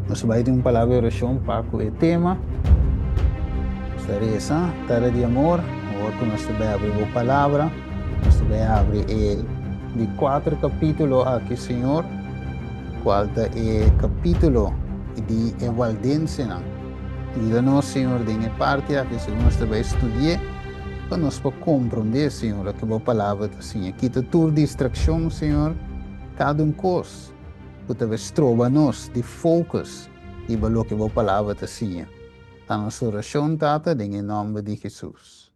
Nos bai tin un palabra di orashon pa ku e tema. Nos ta resa, Tata di amor, awor ku nos ta bai abri bo palabra, nos ta bai abri e di kuater kapítulo aki, Señor, kual ta e kapítulo di e waldensenan. Yuda nos, Señor, den e parti aki, segun nos ta bai studi'é, pa nos por komprondé, Señor, loke bo palabra ta siña. Kita tur distrakshon, Señor, kada un kos ku ta bai stroba nos di focus riba loke bo palabra ta siña. Ta nos orashon, Tata, den e nòmber di Hesus.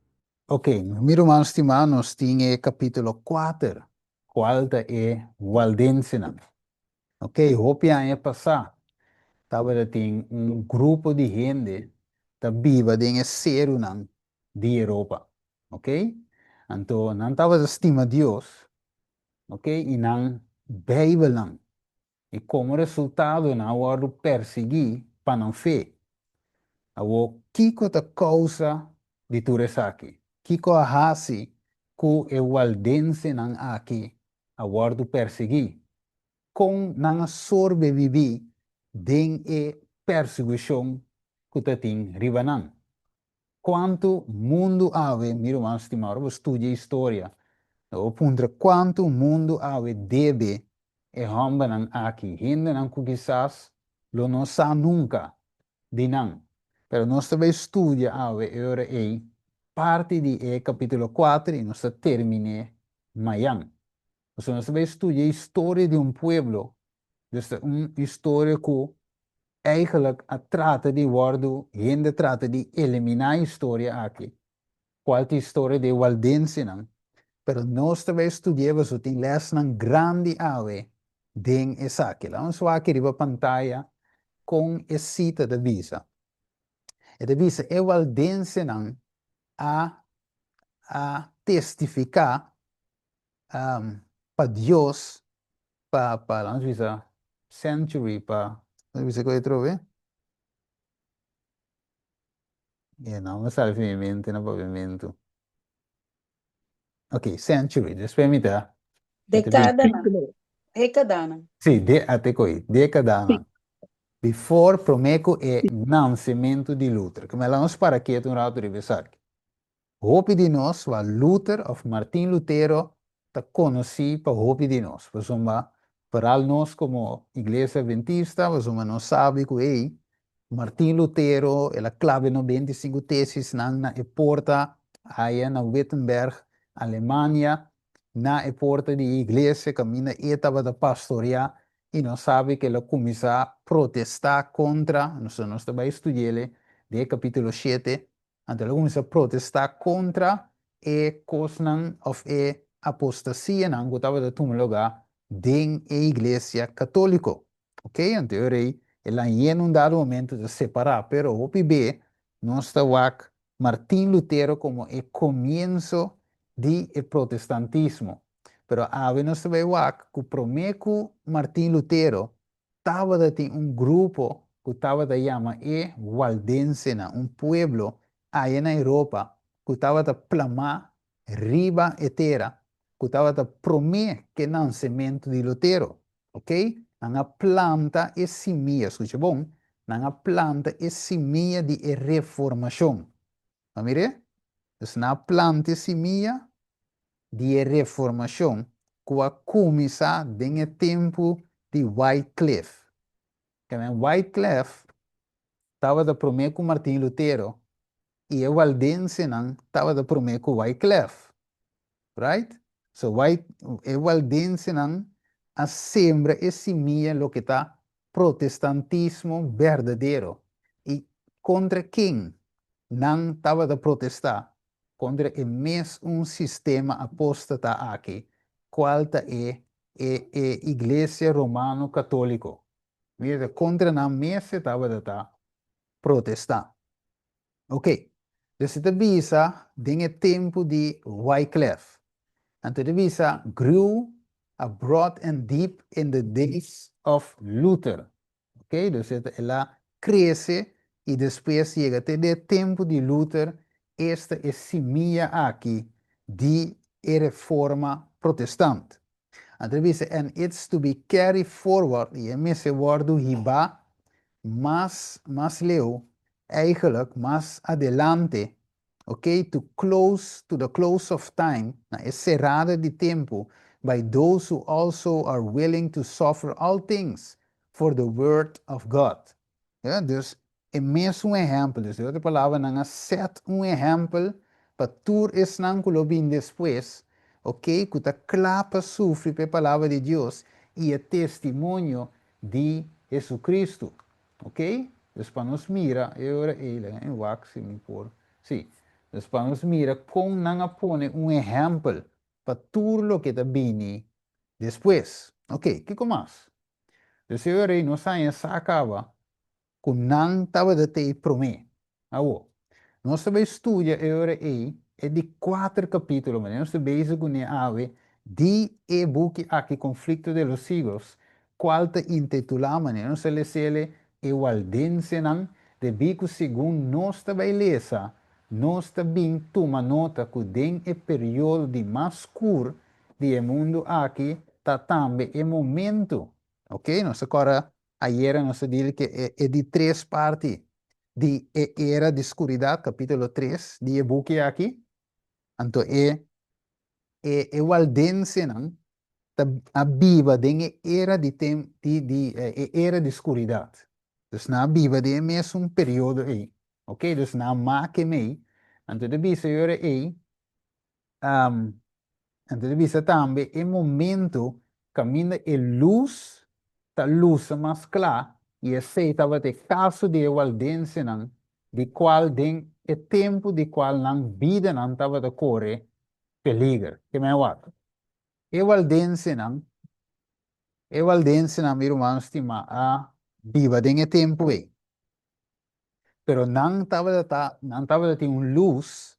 Ok, mi ruman stimá, nos tin e kapítulo kuater, kual ta e waldensenan. Ok, hopi aña pasá tabata tin un grupo di hende ta biba den e serunan di Europa. Ok, anto nan tabata stima Dios, ok, i nan Bijbelnan. I komo resultado nan a wòrdu persiguí pa nan fe. Awor, kiko ta kousa di tur esaki? Kiko a hasi ku e waldensenan aki a wòrdu persiguí? Kon nan a sorbebibí den e persiguishon ku ta tin riba nan? Kuantu mundu awe, mi ruman stimá, ora bo studia historia, bo puntra kuantu mundu awe debe e hòmbernan aki, hendenan ku kisas lo no sa nunka di nan. Pero nos ta bai studia awe e ora ei parti di e kapítulo kuater i nos ta termin'é mayan. Pasobra nos ta bai studia historia di un pueblo, dus ta un historia ku eigenlijk a trata di wòrdu, hende a trata di eliminá e historia aki, kual ta historia di e waldensenan, pero nos ta bai studi'é pasobra tin lèsnan grandi awe den esaki. Laga nos wak riba pantaya kon e sita ta bisa. E ta bisa e waldensenan a a testifiká pa Dios pa pa laga nos bisa century pa nos bisa ku atrobe e no me sali fin mi mente na papiamentu ok century despues mi ta mi ta bin Dekadanan. Dekadanan. si de ate koi dekadanan before prome ku e nansementu di Luther ke laga nos para ketu un ratu riba esaki. Hopi di nos wa Luther of Martin Lutero ta konosí pa hopi di nos, pasobra foral nos komo Iglesia Adventista, pasobra nos sabi ku ei Martin Lutero el a klaba e 95 tesisnan na e porta aya na Wittenberg, Alemania, na e porta di e iglesia kaminda e tabata pastoreá i nos sabi ku el a kuminsá protestá kontra, nos ta bai studi'el den e kapítulo shete. Anto el a kuminsá protestá kontra e kosnan òf e apostasianan ku tabata tuma lugá den e iglesia katóliko. Oke, anto e rei el a yena un dado momento ta separá, pero hopi be nos ta wak Martin Lutero komo e komienso di e protestantismo. Pero awe nos ta bai wak ku promé ku Martin Lutero Tabata tin un grupo ku tabata yama e Waldensenan, un pueblo aya na Europa ku tabata plamá riba e tera ku tabata promé ku e nansementu di Lutero. Oke, nan a planta e simia, skucha bon, nan a planta e simia di e Reformashon. A mir'é? Dus nan a planta e simia di e Reformashon ku a kuminsá den e tempu di Wycliffe. Kèmen Wycliffe tabata promé ku Martin Lutero i e waldensenan tabata promé ku Wycliffe. Right? So Wy e waldensenan a sembra e simia loke ta protestantismo berdadero. I kontra ken nan tabata protestá? Kontra e mes un sistema apóstata aki, kual ta e e e Iglesia Romano Katóliko. Mira, ta kontra nan mes e tabata ta protestá. Ok, dus e ta bisa den e tempu di Wyclef. Anto e ta bisa grew abroad and deep in the days of Luther. Ok, dus e ta el a krese i despues yega te den e tempu di Luther, esta e simia aki di e Reforma Protestant. Anto e bisa and it's to be carry forward i e mester wòrdu hibá. Mas mas leu, eigenlijk mas adelante, ok, to close, to the close of time, na e serada di tempu, by those who also are willing to suffer all things for the word of God. Ja, dus e mesun ehèmpel, dus den otro palabra nan a sèt un ehèmpel pa tur esnan ku lo bin despues, ok, ku ta kla pa sufri pa e palabra di Dios i e testimonio di Jesucristo. Ok? Dus pa nos mira, e ora ei, laga mi wak si mi por, sí. Dus pa nos mira kon nan a pone un ehèmpel pa tur loke ta bini despues. Ok, kiko mas? Dus e ora ei nos haña sa kaba ku nan tabata t'ei promé. Awor, nos ta bai studia e ora ei e di kuater kapítulo, manera nos ta bezig kuné awe, di e buki aki Conflicto de los Siglos, kual ta intitulá, manera nos ta les'el, E Waldensenan, debí ku segun nos ta bai lesa, nos ta bin tuma nota ku den e periodo di mas skur di e mundu aki ta tambe e momento, ok, nos ta kòrda Ayera nos a dil ke e di tres parti di e era di skuridat, kapítulo tres di e buki aki. Anto e e e waldensenan ta a biba den e era di tem di di e era di skuridat. Dus nan a biba den e mesun periodo ei. Oke, dus nan a make mei. Anto ta bisa e ora ei, Anto ta bisa tambe e momento kaminda e lus ta lusa mas kla i esei tabata e kaso di e waldensenan di kual den e tempu di kual nan bidanan tabata kore peliger. Ke men wak? E waldensenan, e waldensenan mi ruman stimá a biba den e tempu ei. Pero nan tabata ta, nan tabata tin un lus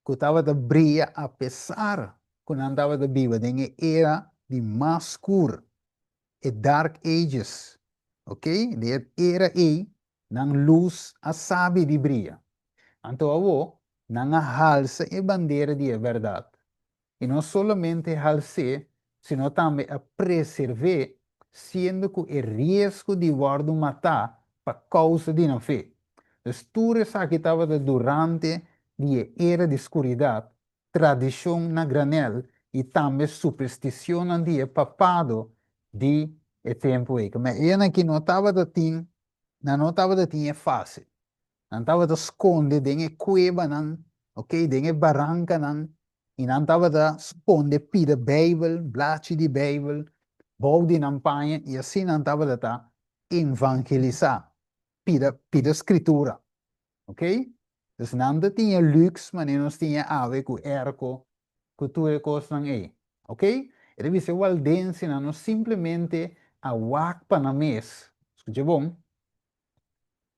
ku tabata bria apesar ku nan tabata biba den e era di mas skur, e Dark Ages, ok, den e era ei nan lus a sabi di bria. Anto awo nan a halsa e bandera di e bèrdat, i no solamente hals'é, sino tambe a preserv'é, siendo ku e riesgo di wòrdu matá pa kousa di nan fe. Dus tur esaki tabata durante di e era di skuridat, tradishon na granèl i tambe superstisionnan di e papado di e tempu ei. Kome enan ki no tabata tin, nan no tabata tin e fásil. Nan tabata skonde den e kuebanan, ok, den e barankanan, i nan tabata skonde pida Beibel, blachi di Beibel, bou di nan paña, i asina nan tabata ta evangelisá, pida, pida Skritura, ok. Dus nan ta tin e lùks manera nos tin e awe ku èrko, ku tur e kosnan ei, ok. E ta bisa e waldensenan no simplemente a wak pa nan mes, skucha bon,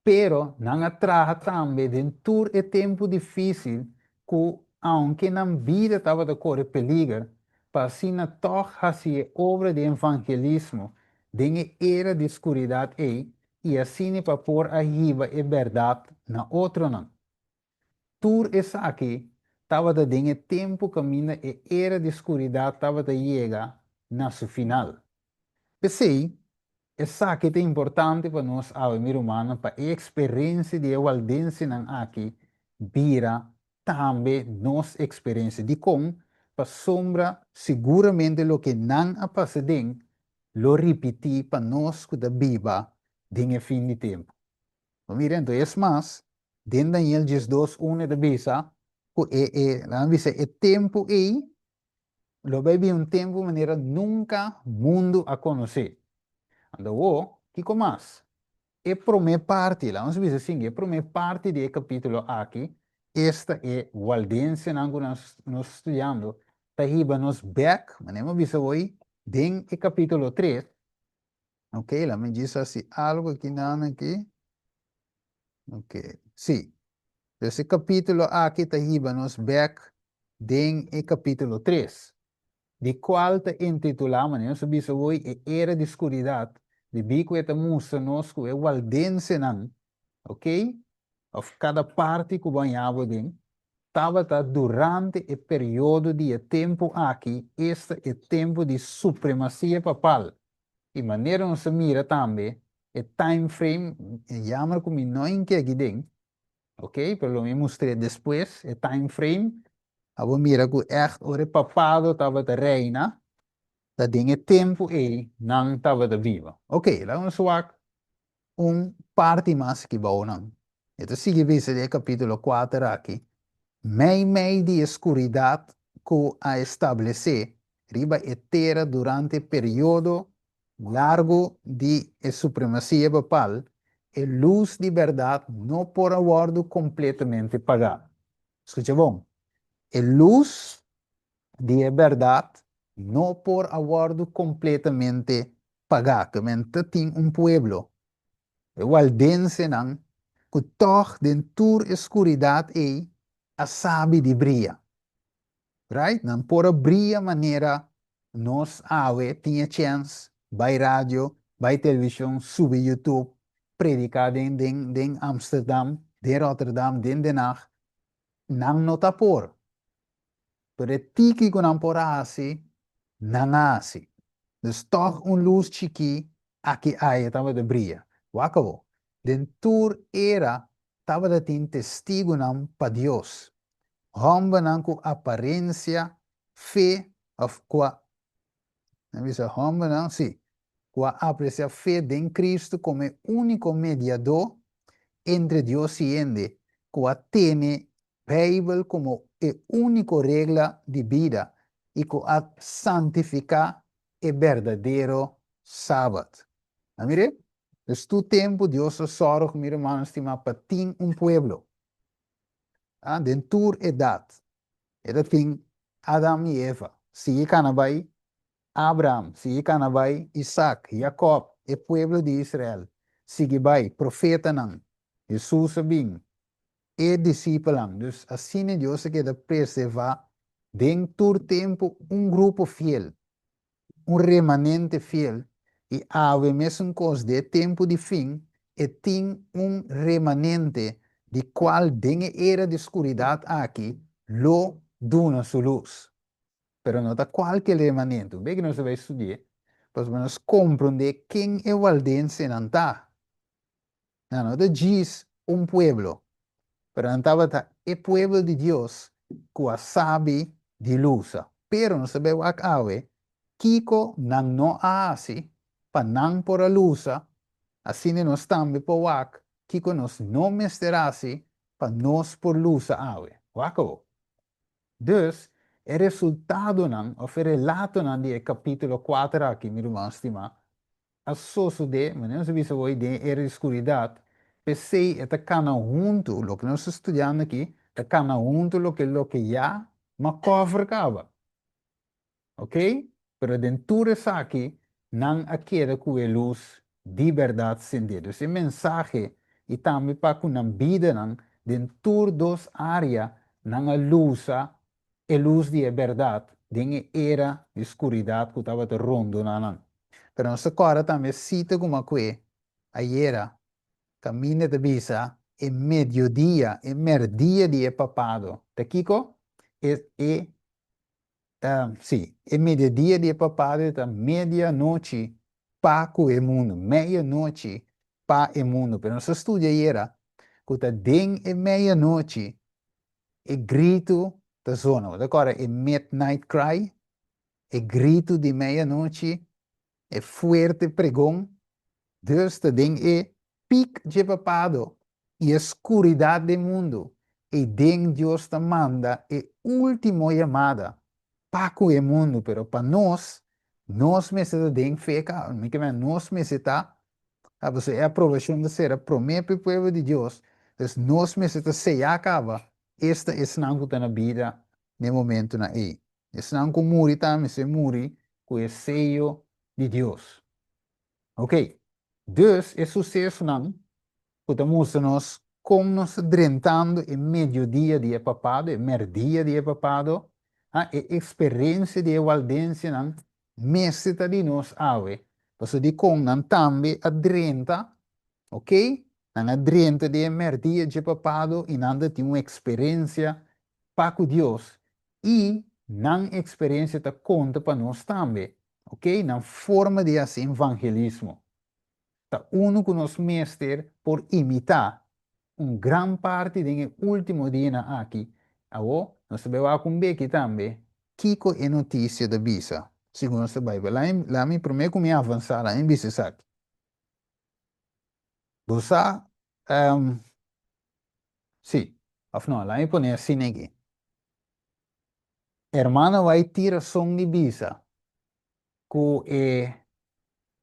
Pero nan a traha tambe den tur e tempu difísil ku aunke nan bida tabata kore peliger, pa asina tòg hasi e obra di evangelismo den e era di skuridat ei i asina pa por a hiba e bèrdat na otronan. Tur esaki tabata den e tempu kaminda e era di skuridat tabata yega na su final. P'esei, esaki ta importante pa nos awe, mi rumannan, pa e eksperensia di e waldensenan aki bira tambe nos eksperensia. Dikon? Pasobra siguramente loke nan a pasa den lo ripití pa nos ku ta biba den e fin di tempu. Bo mira, anto es mas, den Daniel 12, 1 e ta bisa ku e, e, nan a bisa e tempu ei Lo bai bin un tempu manera nunka mundu a konosé. Anto awor, kiko mas? E promé parti, laga nos bisa asin, e promé parti di e kapítulo aki, esta e waldensianan ku nos nos studiando, ta hiba nos bèk, manera mi a bisa awor, den e kapítulo tres. Ok, laga mi djis hasi algu aki nan aki. Ok, sí. Dus e kapítulo aki ta hiba nos bèk den e kapítulo tres, di kual ta intitulá, manera nos a bisa hoy, E Era di Skuridat, debí ku e ta mustra nos ku e waldensenan, ok, òf kada parti ku bo haña bo den, tabata durante e periodo di e tempu aki, esta e tempu di supremasia papal. I manera nos a mira tambe. E time frame, jammer ku mi no inke aki den, ok, pero lo mi mustr'é despues, e time frame, abo mira ku ègt ora e papado tabata reina, ta den e tempu ei nan tabata biba. Ok, laga nos wak un parti mas aki bou nan. E ta sigui bisa den e kapítulo kuater aki, Meimei di e skuridat ku a establesé riba e tera durante e periodo largu di e supremasia papal, e lus di bèrdat no por a wòrdu kompletamente pagá. Skucha bon, e lus di e bèrdat no por a wòrdu kompletamente pagá. Ke men ta tin un pueblo, e waldensenan, ku tòg den tur e skuridat ei a sabi di bria. Right? Nan por a bria manera nos awe tin e chèns bai radio, bai televishon, subi YouTube, prediká den den den Amsterdam, den Rotterdam, den Den Haag. Nan no ta por. Pero e tiki ku nan por a hasi, nan a hasi. Dus tòg un lus chikí aki aya tabata bria. Wak awor, den tur era tabata tin testigunan pa Dios, hòmbernan ku aparensia fe òf ku a, nan bisa hòmbernan, sí, ku a apresiá fe den Kristu komo e úniko mediadó entre Dios i hende, ku a tene Beibel komo e úniko regla di bida i ku a santifiká e berdadero Sabat. A mir'é? Dus tur tempu Dios a sòru ku mi rumannan stimá pa tin un pueblo. Ah, den tur edat. E ta tin Adam i Eva. Sigui kana bai Abraham, sigui kana bai Isaac, Jacob, e pueblo di Israel. Sigui bai profetanan. Hesus a bin. E disipelnan. Dus asina Dios a keda preservá den tur tempu un grupo fiel. Un remanente fiel, i awe mesun kos di e tempu di fin, e tin un remanente di kual den e era di skuridat aki lo duna su lus. Pero no ta kualke remanente, un bes ku nos a bai studi'é, pasobra nos komprondé ken e waldensenan ta. Nan no ta djis un pueblo, pero nan tabata e pueblo di Dios ku a sabi di lusa. Pero nos ta bai wak awe kiko nan no a hasi pa nan por a lusa, asina nos tambe por wak kiko nos no mester hasi pa nos por lusa awe. Wak awo. Dus, e resultadonan òf e relatonan di e kapítulo kuater aki, mi ruman stimá, a sosodé, manera nos a bisa hoy, den e era di skuridat, p'esei e ta kana huntu, loke nos ta studiando aki, ta kana huntu loke loke ya m'a kòver kaba. Oke? Pero den tur esaki, nan a keda ku e lus di bèrdat sendé. Dus e mensahe i tambe pa ku nan bidanan den tur dos área nan a lusa e lus di e bèrdat den e era di skuridat ku tabata rondoná nan. Pero nos ta kòrda tambe e sita ku Makué ayera kaminda ta bisa e mediodia, e mèrdia di e papado. Ta kiko? E e sí, e mediodia di e papado ta media nochi pa ku e mundu, meia nochi pa e mundu. Pero nos a studia ayera ku ta den e meia nochi E gritu ta zona. Bo ta kòrda e midnight cry? E gritu di meianochi, e fuerte pregon. Dus ta den e pik dje papado i e skuridat den mundu, ei den Dios ta manda e último yamada pa ku e mundu. Pero pa nos, nos mester ta den fe kaba. Mi ke mester nos mester ta A Pasobra e aprobashon ta sera promé pa e pueblo di Dios, dus nos mester ta seyá kaba, esta esnan ku ta na bida na e momentunan ei. Esnan ku muri tambe mester muri ku e seyo di Dios. Oké, dus e susesonan ku ta mustra nos kon nos ta drentando e mediodia di e papado, e mèrdia di e papado, ha, e eksperensia di e waldensianan mester ta di nos awe, pasobra dikon nan tambe a drenta, ok, nan a drenta den e mèrdia dje papado i nan ta tin un eksperensia pa ku Dios, i nan eksperensia ta konta pa nos tambe, ok, nan forma di hasi evangelismo. Ta unu ku nos mester por imitá un gran parti den e último dianan aki. Awor, nos ta bai wak un beki tambe kiko e notisia ta bisa segun nos ta bai. Laga mi promé ku mi avansá, laga mi bisa esaki. Bo sa, sí, òf no, laga mi pone asina aki. Hermano White tin rason di bisa ku e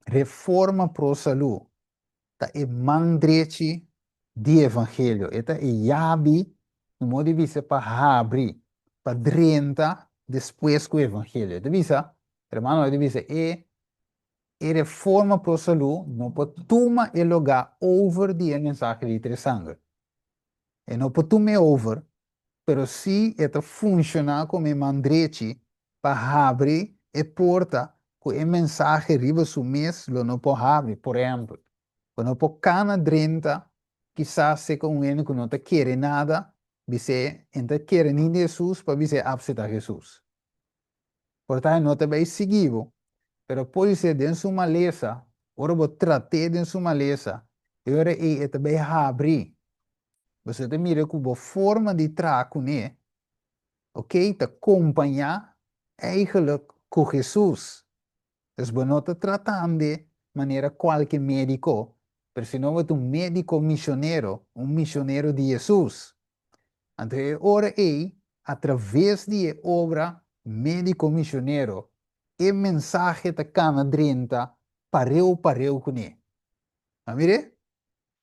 reforma pro salú ta e man drechi di evangelio. E ta e yabi, no modo di bisa, pa habri, pa drenta despues ku evangelio. E ta bisa, hermano White ta bisa, e e reforma pro salú no por tuma e lugá over di e mensahe di tres sanger. E no por tum'é over, pero sí e ta funshoná komo e man drechi pa habri e porta ku e mensahe riba su mes lo no por habri. Por ehèmpel, bo no por kana drenta kisas seka un hende ku no ta kere nada, bis'é e no ta kere ni di Hesus pa bis'é apseptá Hesus. Por ta e no ta bai sigui bo, pero podisé den su malesa, ora bo trat'é den su malesa, e ora ei e ta bai habri. Boso ta mira ku bo forma di traha kuné, ok, ta kompañá eigenlijk ku Hesus. Dus bo no ta tratand'e manera kualke médiko, pero sino bo ta un médiko misionero, un misionero di Hesus. Anto e ora ei, atraves di e obra médiko misionero, e mensahe ta kana drenta pareu pareu kuné. A mir'é?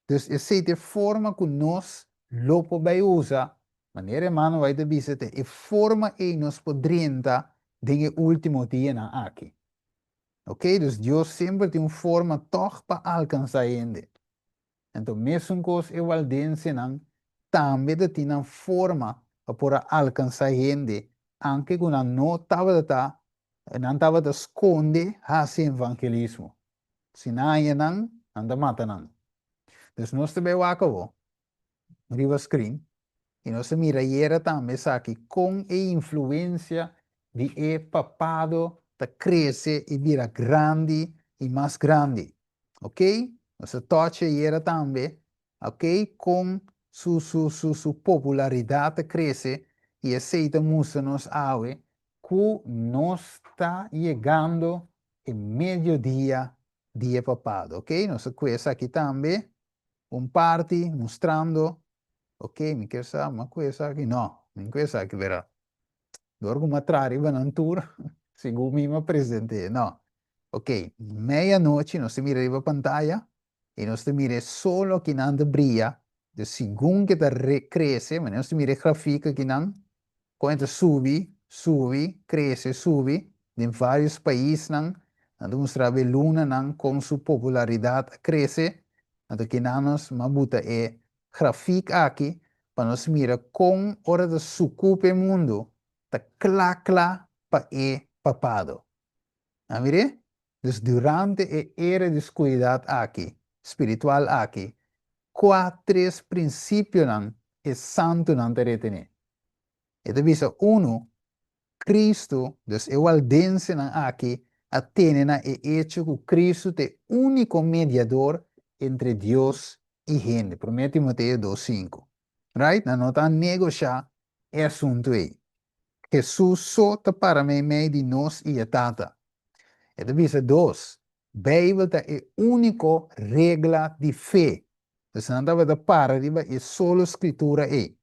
Dus esei ta e forma ku nos lo por bai usa, manera hermano White ta bisa, ta e forma ei nos por drenta den e último dianan aki. Oké, dus Dios semper tin un forma tòg pa alkansá hende. Anto mesun kos e waldensenan tambe ta tin nan forma pa por a alkansá hende, anke ku nan no tabata ta, nan tabata skonde hasi evangelismo. Si nan haña nan, nan ta mata nan. Dus nos ta bai wak awor riba screen i nos ta mira ayera tambe esaki kon e influensia di e papado ta krese i bira grandi i mas grandi. Ok, nos a touch ayera tambe, ok, kon su su su su popularidat ta krese i esei ta mustra nos awe ku nos ta yegando e mediodia di e papado. Ok, nos a kue esaki tambe, un parti mustrando, ok, mi kier sa, mi a kue esaki? No, mi no kue esaki, bera. Dor ku mi a traha riba nan tur, segun mi mi a present'é. No. Ok, meianochi nos ta mira riba pantaya i nos ta mira e solo akinan ta bria. Dus segun ke ta krese, manera nos ta mira e grafik akinan, kon e ta subi, subi, krese, subi den vários paisnan. Nan ta mustra bo e lunanan kon su popularidat a krese. Anto kinan nos a buta e grafik aki pa nos mira kon ora ta suku p'e mundu ta kla kla pa e papado. A mir'é? Dus durante e era di skuridat aki, spiritual aki, kua tres prinsipionan e santunan ta retené? E ta bisa, Unu, Kristu, dus e waldensenan aki a tene na e echo ku Kristu ta e úniko mediador entre Dios i hende, Promé Timoteo dos sinku. Right? Nan no ta negoshá e asuntu ei. Hesus so ta para meimei di nos i e Tata. E ta bisa dos, Beibel ta e úniko regla di fe. Dus nan tabata para riba e solo skritura ei.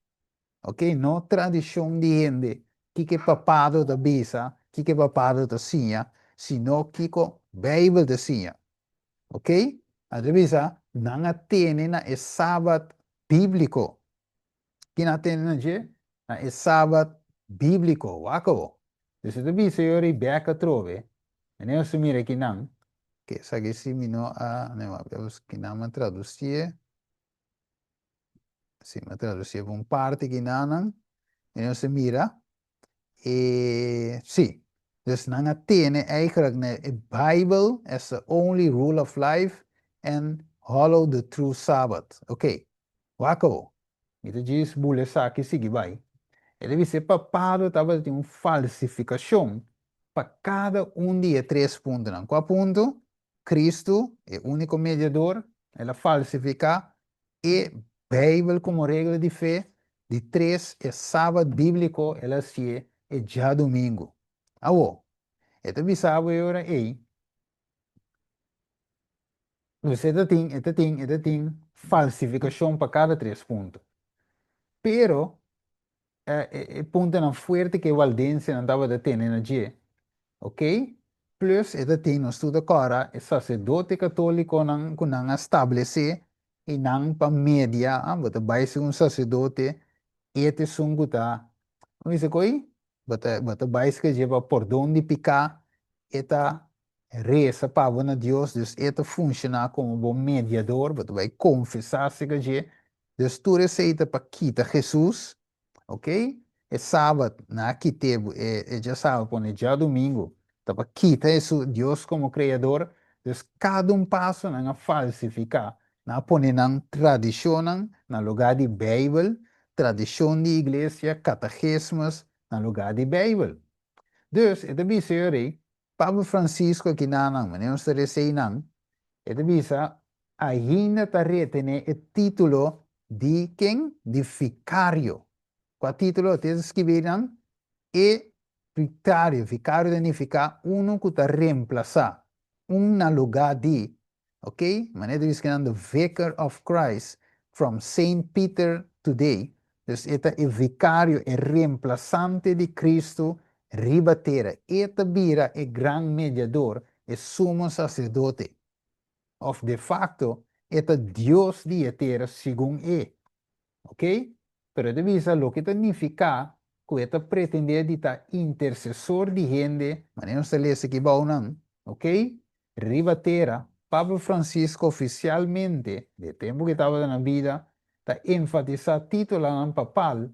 Ok, no tradishon di hende, kiko e papado ta bisa, kiko e papado ta siña, sino kiko Beibel ta siña. Ok, nan ta bisa, nan a tene na e sabat bíbliko. Ki nan a tene na dje? Na e sabat bíbliko. Wak awor. Dus e ta bisa yo Rebeka atrobe, mene nos ta mira kinan, ke esaki si mi no a, ne wak, kinan mi a tradusié. Si, mi a traducié pa un parti kinanan, i nos ta mira, e si, dus nan a tene eigenlijk na e Bijbel as the only rule of life and hollow the true Sabbath. Ok, wak awor, mi ta djis bula esaki sigui bai. E ta bisa e papado tabatin un falsifikashon pa kada un di e tres puntonan. Kua punto? Kristu, e úniko mediador, el a falsifiká e Beibel komo regla di fe. Di tres, e sabat bíbliko el a hasié e djadumingu. Awor, e ta bisa bo e ora ei, Dus e ta tin, e ta tin, e ta tin falsifikashon pa kada tres punto. Pero e puntonan fuerte ku e waldensenan tabata tene na dje, ok? Plus e ta tin, nos tur ta kòrda, e saserdote katólikonan ku nan a stablesé i nan pa media, bo ta bai segun saserdote, e ta esun ku ta, bo bisa ko'i? Bo ta, bo ta bai skerdje pa pordon di piká, e ta resa pa bo na Dios, dus e ta funshoná komo bo mediador, bo ta bai konfesá serka dje, dus tur esei ta pa kita Hesus, ok? E sabat nan a kit'é bo, e e djasabat pone djadumingu, ta pa kita Hesus, Dios komo kreador, dus kada un paso nan a falsifiká, nan a pone nan tradishonnan na lugá di Beibel, tradishon di iglesia, katagismus, na lugá di Beibel. Dus, e ta bisa yo rei, Papa Francisco aki nanan, manera nos ta resa einan, e ta bisa, ainda ta retené e título di ken? Di vikario. Kua título? Te ta skibí einan, e vikario. Vikario ta nifiká unu ku ta remplasá, un na lugá di. Ok, manera ta bisa kinan the vicar of Christ from Saint Peter today, dus e ta e vicario, e reemplasante di Cristo riba tera, e ta bira e gran mediador, e sumo sacerdote, of de facto e ta Dios di e tera segun e. Ok? Pero e ta bisa loke ta nifiká ku e ta pretendé di ta intersesor di hende, manera nos ta lesa aki bou nan, ok? Riba tera, Papa Francisco ofisialmente, di e tempu ku e tabata na bida, ta enfatisá titulanan papal,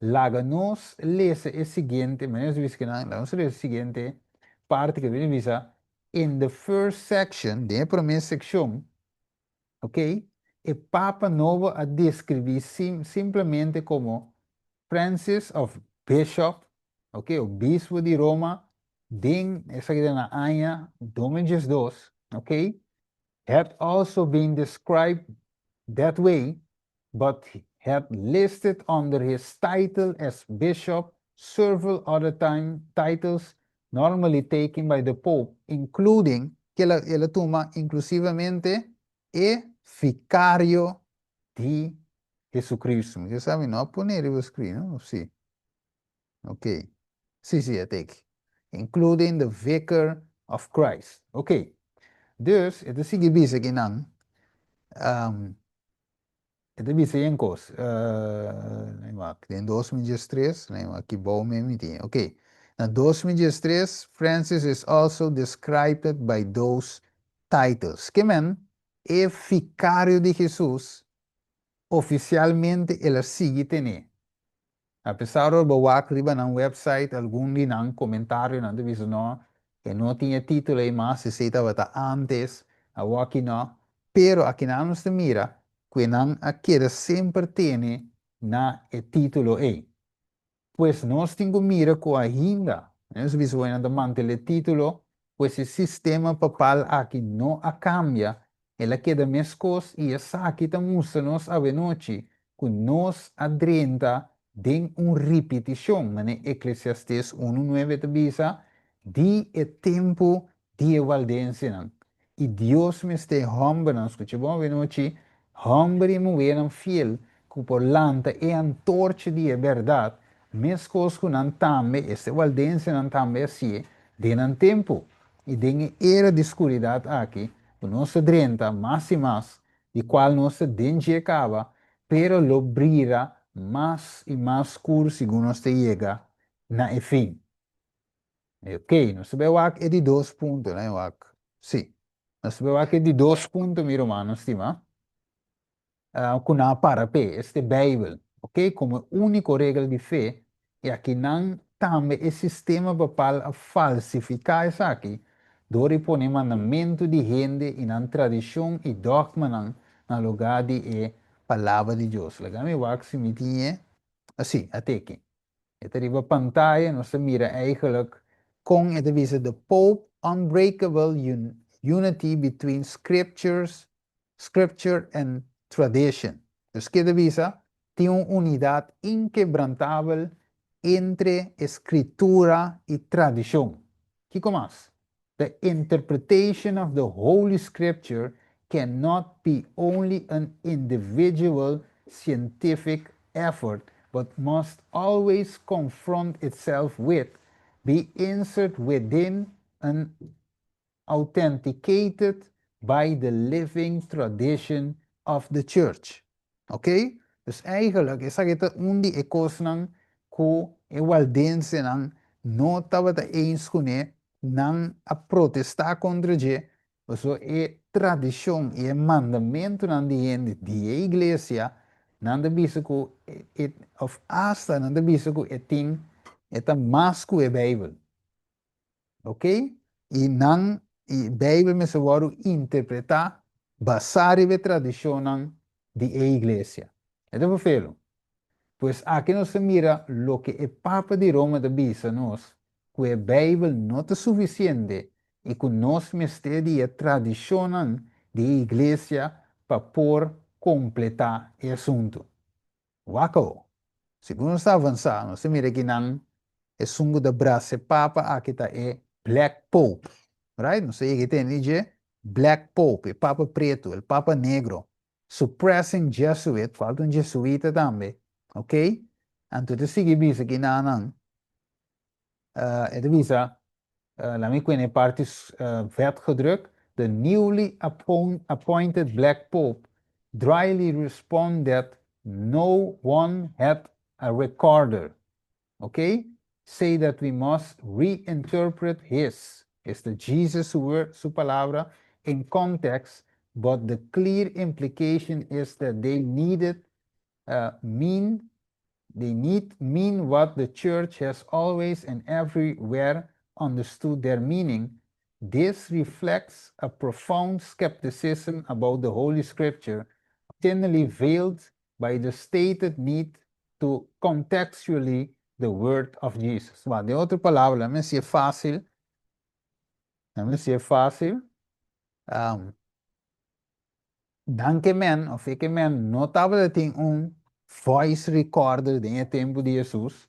laga nos lesa e siguiente, manera nos ta bisa kinan, laga nos lesa e siguiente parti ku e bini bisa, In the first section, den e promé sekshon, Ok, e Papa nobo a describi sim simplemente como Francis of Bishop, ok, obispo di Roma den esaki ta na aña 2012, ok, had also been described that way but had listed under his title as bishop several other time titles normally taken by the Pope, including, ke el a el a tuma inclusivamente e Vicario di Jesucristo. Mi ke sa mi no a pone riba screen, no? Of si? Ok. Si, si, a teki. Including the Vicar of Christ. Ok. Dus, e ta sigui bisa kinan, um, E ta bisa yen kos. Nei wak, den 2013, nei wak ki bou mi mi tin. Ok. Na 2013, Francis is also described by those titles. Ke men, e vikario di Hesus, ofisialmente el a sigui ten'é. Apesar ora bo wak riba nan website algun di nan comentarionan ta bisa no, e no tin e titulo ei mas, esei tabata antes, awoki no. Pero akinan nos ta mira cu e nan a keda semper tene na e titulo ei. Pues nos tin cu mira cu ainda, nos ta bisa bo nan ta mantene e titulo, pues e sistema papal aki no a cambia, el a keda mescos y esaki ta mustra nos awenochi cu nos a drenta den un ripiticion, manera Eclesiastes unu nuebe ta bisa, di e tempu di e waldensenan. I Dios mester hombernan, scucha bon awenochi, homber i muhernan fiel cu por lanta e antorcha di e berdad, mescos cu nan tambe, este waldensenan tambe hacié den nan tempu. I den e era di scuridad aki, cu nos ta drenta mas i mas, di cual nos ta den dje caba, pero lo brira mas i mas scur segun nos ta yega na e fin. Ok, nos ta bay wak e di dos punto, laga wak. Sí, nos ta bay wak e di dos punto, mi rumannan stima. Ku nan a para p'e, este Beibel, ok, komo e úniko regla di fe, i aki nan tambe e sistema papal a falsifiká esaki dor di pone mandamentu di hende i nan tradishon i dògmanan na lugá di e Palabra di Dios. Laga mi wak si mi tin e, sí, a teki. E ta riba pantaya, nos ta mira eigenlijk kon e ta bisa The Pope Unbreakable. unity between scriptures, scripture and tradition. Dus keda bisa, tin un unidat inkebrantabel entre e Skritura i tradishon. Kiko mas? The interpretation of the Holy Scripture cannot be only an individual scientific effort, but must always confront itself with, be insert within and authenticated by the living tradition of the church. Ok? Dus eigenlijk esaki ta un di e kosnan ku e waldensenan no tabata eens kuné, nan a protestá kontra dje, pasobra e tradishon i e mandamentunan di hende di e iglesia, nan ta bisa ku e, òf asta nan ta bisa ku e tin, e ta mas ku e Beibel. Ok? I nan, i Beibel mester wòrdu interpretá basá riba e tradishonnan di e iglesia. E ta ferfelu. Pues aki nos ta mira loke e Papa di Roma ta bisa nos, ku e Beibel no ta sufisiente i ku nos mester di e tradishonnan di e iglesia pa por kompletá e asuntu. Wak awo. Segun nos ta avansá, nos ta mira ki nan esun ku ta brasa e papa aki ta e Black Pope. Right? Nos ta yega e tende dje Black Pope, e papa pretu, el papa negro. Suppressing Jesuit, falta un jesuita tambe. Ok? Anto ta sigui bisa ki nan nan. E ta bisa, laat mi kuene e parti vet gedruk, The newly appointed Black Pope dryly respond that no one had a recorder. Ok? Say that we must reinterpret his, esta Jesus su word, su palabra, in context, but the clear implication is that they needed mean they need mean what the church has always and everywhere understood their meaning, this reflects a profound skepticism about the Holy Scripture, thinly veiled by the stated need to contextually the word of Jesus. Well, den otro palabra, laat me hasié fácil, laat me hasié fácil, Nan ke men of e ke men no tabata tin un voice recorder den e tempu di Hesus.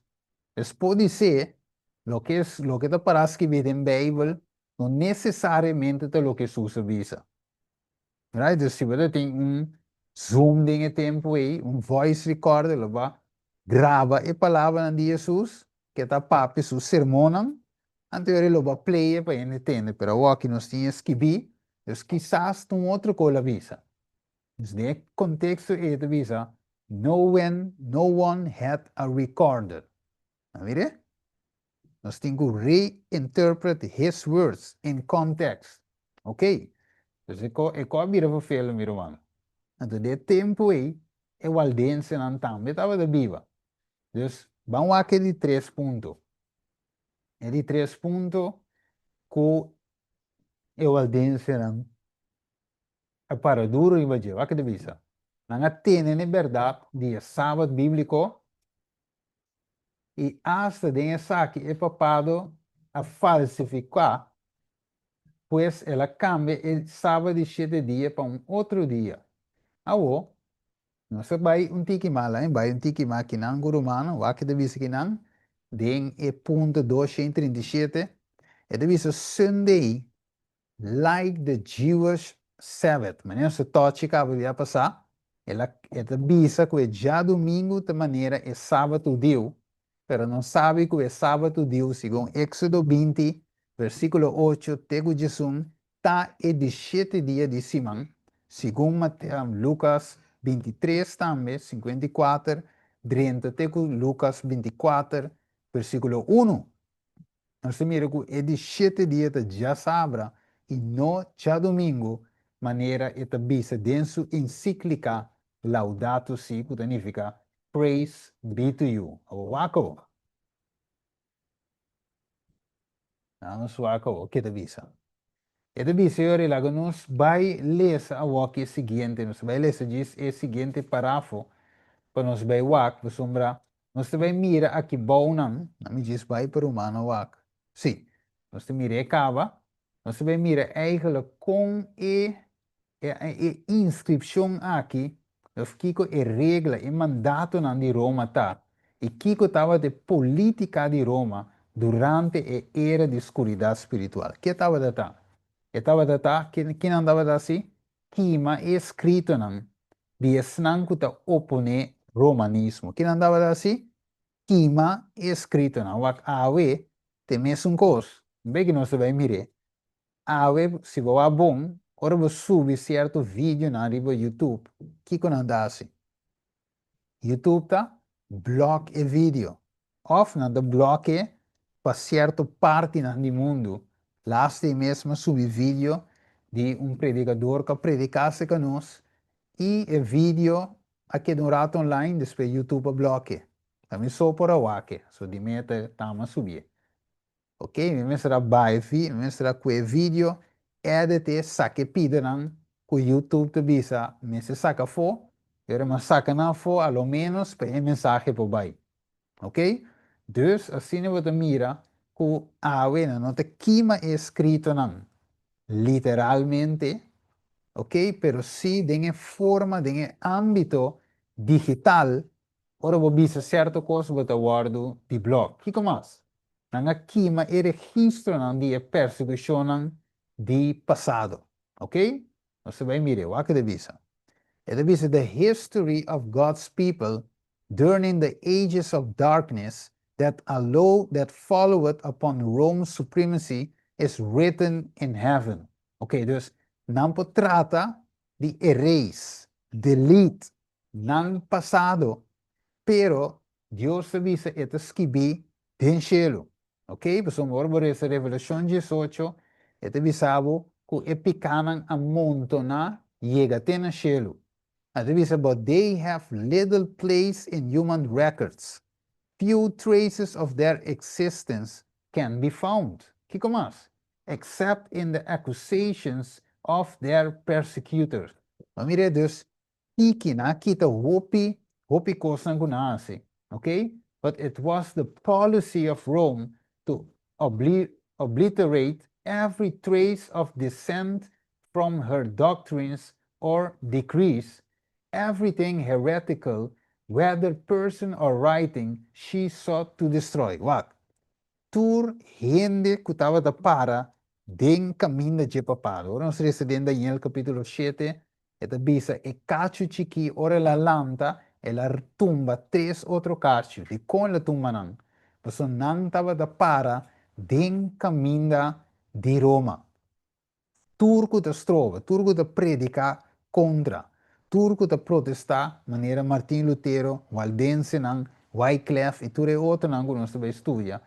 Es podisé loke es loke ta pará skibí den Beibel no nesesariamente ta loke Hesus a bisa. Right? Dus si bo ta tin un Zoom den e tempu ei, un voice recorder lo bo a graba e palabranan di Hesus ke ta papia su sermonnan, anto e ora lo bo a play e pa hende tende, pero awoki nos tin e skibí, dus kisas ta un otro kos lo a bisa. Dus den e konteksto ei ta bisa, No when, no one had a recorder. A mira? Nos tin ku reinterpret his words in context. Ok. Dus e ko e ko a bira vervelend, mi ruman. Anto den e tempu ei, e waldensenan tambe tabata biba. Dus, ban wak e di tres punto. E di tres punto ku e waldensenan a para duru riba dje. Wak e ta bisa. Nan a tene n'e bèrdat di e Sabat bíbliko i asta den esaki e papado a falsifiká, pues el a kambia e Sabat di shete dia pa un otro dia. Awor, Nos a bai un tiki mas la, bai un tiki mas kinan ku rumannan, wak e ta bisa kinan den e punto 237, e ta bisa Sunday like the Jewish Sabbath. Manera nos a tochi kaba dia pasá, el a e ta bisa ku e djadumingu ta manera e sabat hudiu, pero nos sabi ku e sabat hudiu segun Éxodo 20 versíkulo 8 te ku 11 Ta e di shete dia di siman, segun Lukas 23 tambe, 54, drenta te ku Lukas 24, versíkulo 1. Nos ta mira ku e di shete dia ta djasabra i no djadumingu, manera e ta bisa den su ensíklika Laudato Si, ku ta nifiká Praise be to you. Awor wak awor. Nan nos wak awor ke ta bisa. E ta bisa yori laga nos bai lesa awor e siguiente, nos ta bai lesa djis e siguiente parafo pa nos bai wak, pasobra nos ta bai mira aki bou nan, nan mi djis bai pa Romano wak. Si, nos ta mira e kaba. Nos ta bai mira eigenlijk kon e inskripshon aki, òf kiko e regla, e mandatonan di Roma ta, i kiko tabata e polítika di Roma durante e era di skuridat spiritual. Ke tabata ta? E tabata ta, ki nan tabata hasi? Kima e eskritonan di esnan ku ta oponé romanismo. Ki nan tabata hasi? Kima e eskritonan. Wak awe ta e mesun kos. Be ki nos ta bai mir'é. Awe si bo wak bon, ora bo subi sierto videonan riba YouTube, kiko nan ta hasi? YouTube ta blòk e video. Òf nan ta blòk e pa sierto partinan di mundu. Laatste mes m'a subi video di un predikador ku a prediká aserka nos i e video a keda un rato online, despues YouTube a blòk e. Ta mi so por a wak e, so di mi ta tama subié. Ok, mi mester a bai vi, mi mester a kue video, edit e, saka e pidanan ku YouTube ta bisa mester saka afó, i ora mi a saka nan afó a lo ménos pa e mensahe por bai. Ok, dus asina bo ta mira ku awe nan no ta kima e eskritonan literalmente, ok, pero sí den e forma, den e ámbito digital, ora bo bisa sierto kos bo ta wòrdu di blòk. Kiko mas? Nan a kima e registronan di e persekushonnan di pasado. Ok? Nos ta bai mira, wak e ta bisa. E ta bisa, The history of God's people during the ages of darkness that allow that followed upon Rome's supremacy is written in heaven. Ok, dus nan por trata di erase, delete nan pasado, pero Dios ta bisa e ta skibí den shelu. Ok, pasobra ora bo resa Revelashon 18, e ta bisa bo ku e pikánan a montoná yega te na shelu. A ta bisa, But they have little place in human records. Few traces of their existence can be found. Kiko mas? Except in the accusations of their persecutors. Bo mira dus, tiki, nan a kita hopi, hopi kosnan ku nan a hasi. Ok? But it was the policy of Rome to obliterate every trace of dissent from her doctrines or decrees, everything heretical, whether person or writing, she sought to destroy. Wak, tur hende ku tabata para den kaminda dje papado. Ora nos resa den Daniel kapítulo 7, e ta bisa e kachu chikí ora el a lanta, el a tumba tres otro kachu. Dikon el a tumba nan? Pasobra nan tabata para den kaminda di Roma. Tur ku ta stroba, tur ku ta prediká kontra, tur ku ta protestá manera Martin Lutero, Waldensenan, Wyclef i tur e otronan ku nos ta bai studia,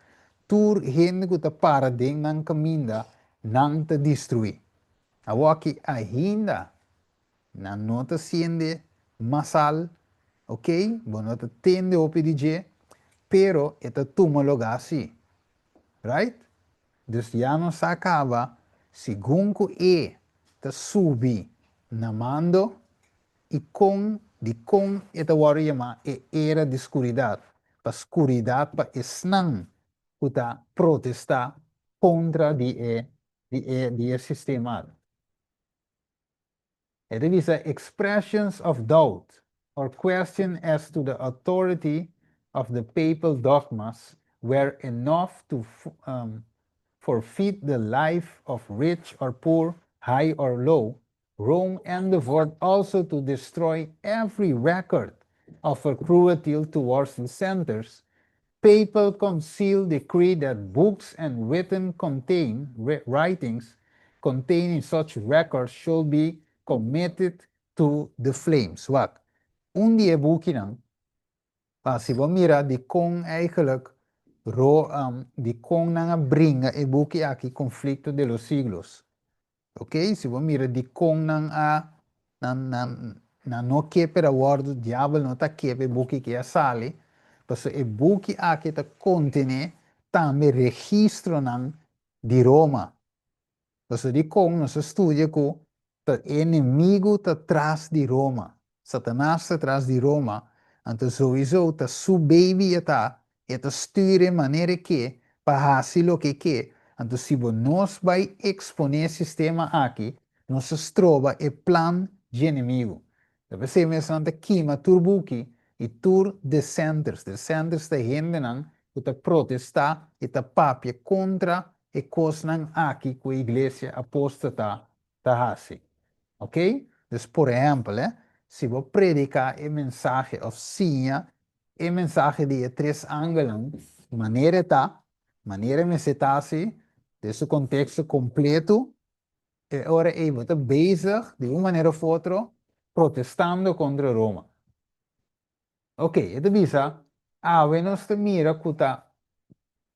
tur hende ku ta para den nan kaminda, nan ta destruí. Awoki ainda nan no ta siende masal, ok, bo no ta tende hopi di dje, pero e ta tuma lugá sí. Right? Dus ya nos sa kaba segun ku e ta subi na mando i kon dikon e ta wòrdu yamá e era di skuridat, pa skuridat pa esnan ku ta protestá kontra di e di e di e sistema. E ta bisa expressions of doubt or question as to the authority of the papal dogmas were enough to forfeit the life of rich or poor, high or low, Rome endeavored also to destroy every record of her cruelty towards dissenters. Papal council decreed that books and written contain writings containing such records should be committed to the flames. Wak, un di e bukinan, pa si bo mira dikon eigenlijk ro dikon nan a bringa e buki aki Conflicto de los Siglos. Ok, si bo mira dikon nan a nan nan nan no ke pero a wòrdu diabel no ta ke pa e buki ki a sali, pasobra e buki aki ta kontené tambe registronan di Roma. Pasobra dikon nos a studia ku ta e enemigu ta tras di Roma, Satanas ta tras di Roma, anto souiso ta su baby e ta, e ta stuur e manera e ke pa hasi loke e ke. Anto si bo nos bai eksponé e sistema aki, nos ta stroba e plan dje enemigu. Ta p'esei mes nan ta kima tur buki i tur dissenters. Dissenters ta hendenan ku ta protestá i ta papia kontra e kosnan aki ku e iglesia apóstata ta hasi. Ok? Dus por ehèmpel, si bo prediká e mensahe òf siña e mensahe di e tres angelnan manera e ta, manera e mester ta hasi, den su konteksto kompleto, e ora ei bo ta bezig di un manera òf otro protestando kontra Roma. Ok, e ta bisa, awe nos ta mira ku ta,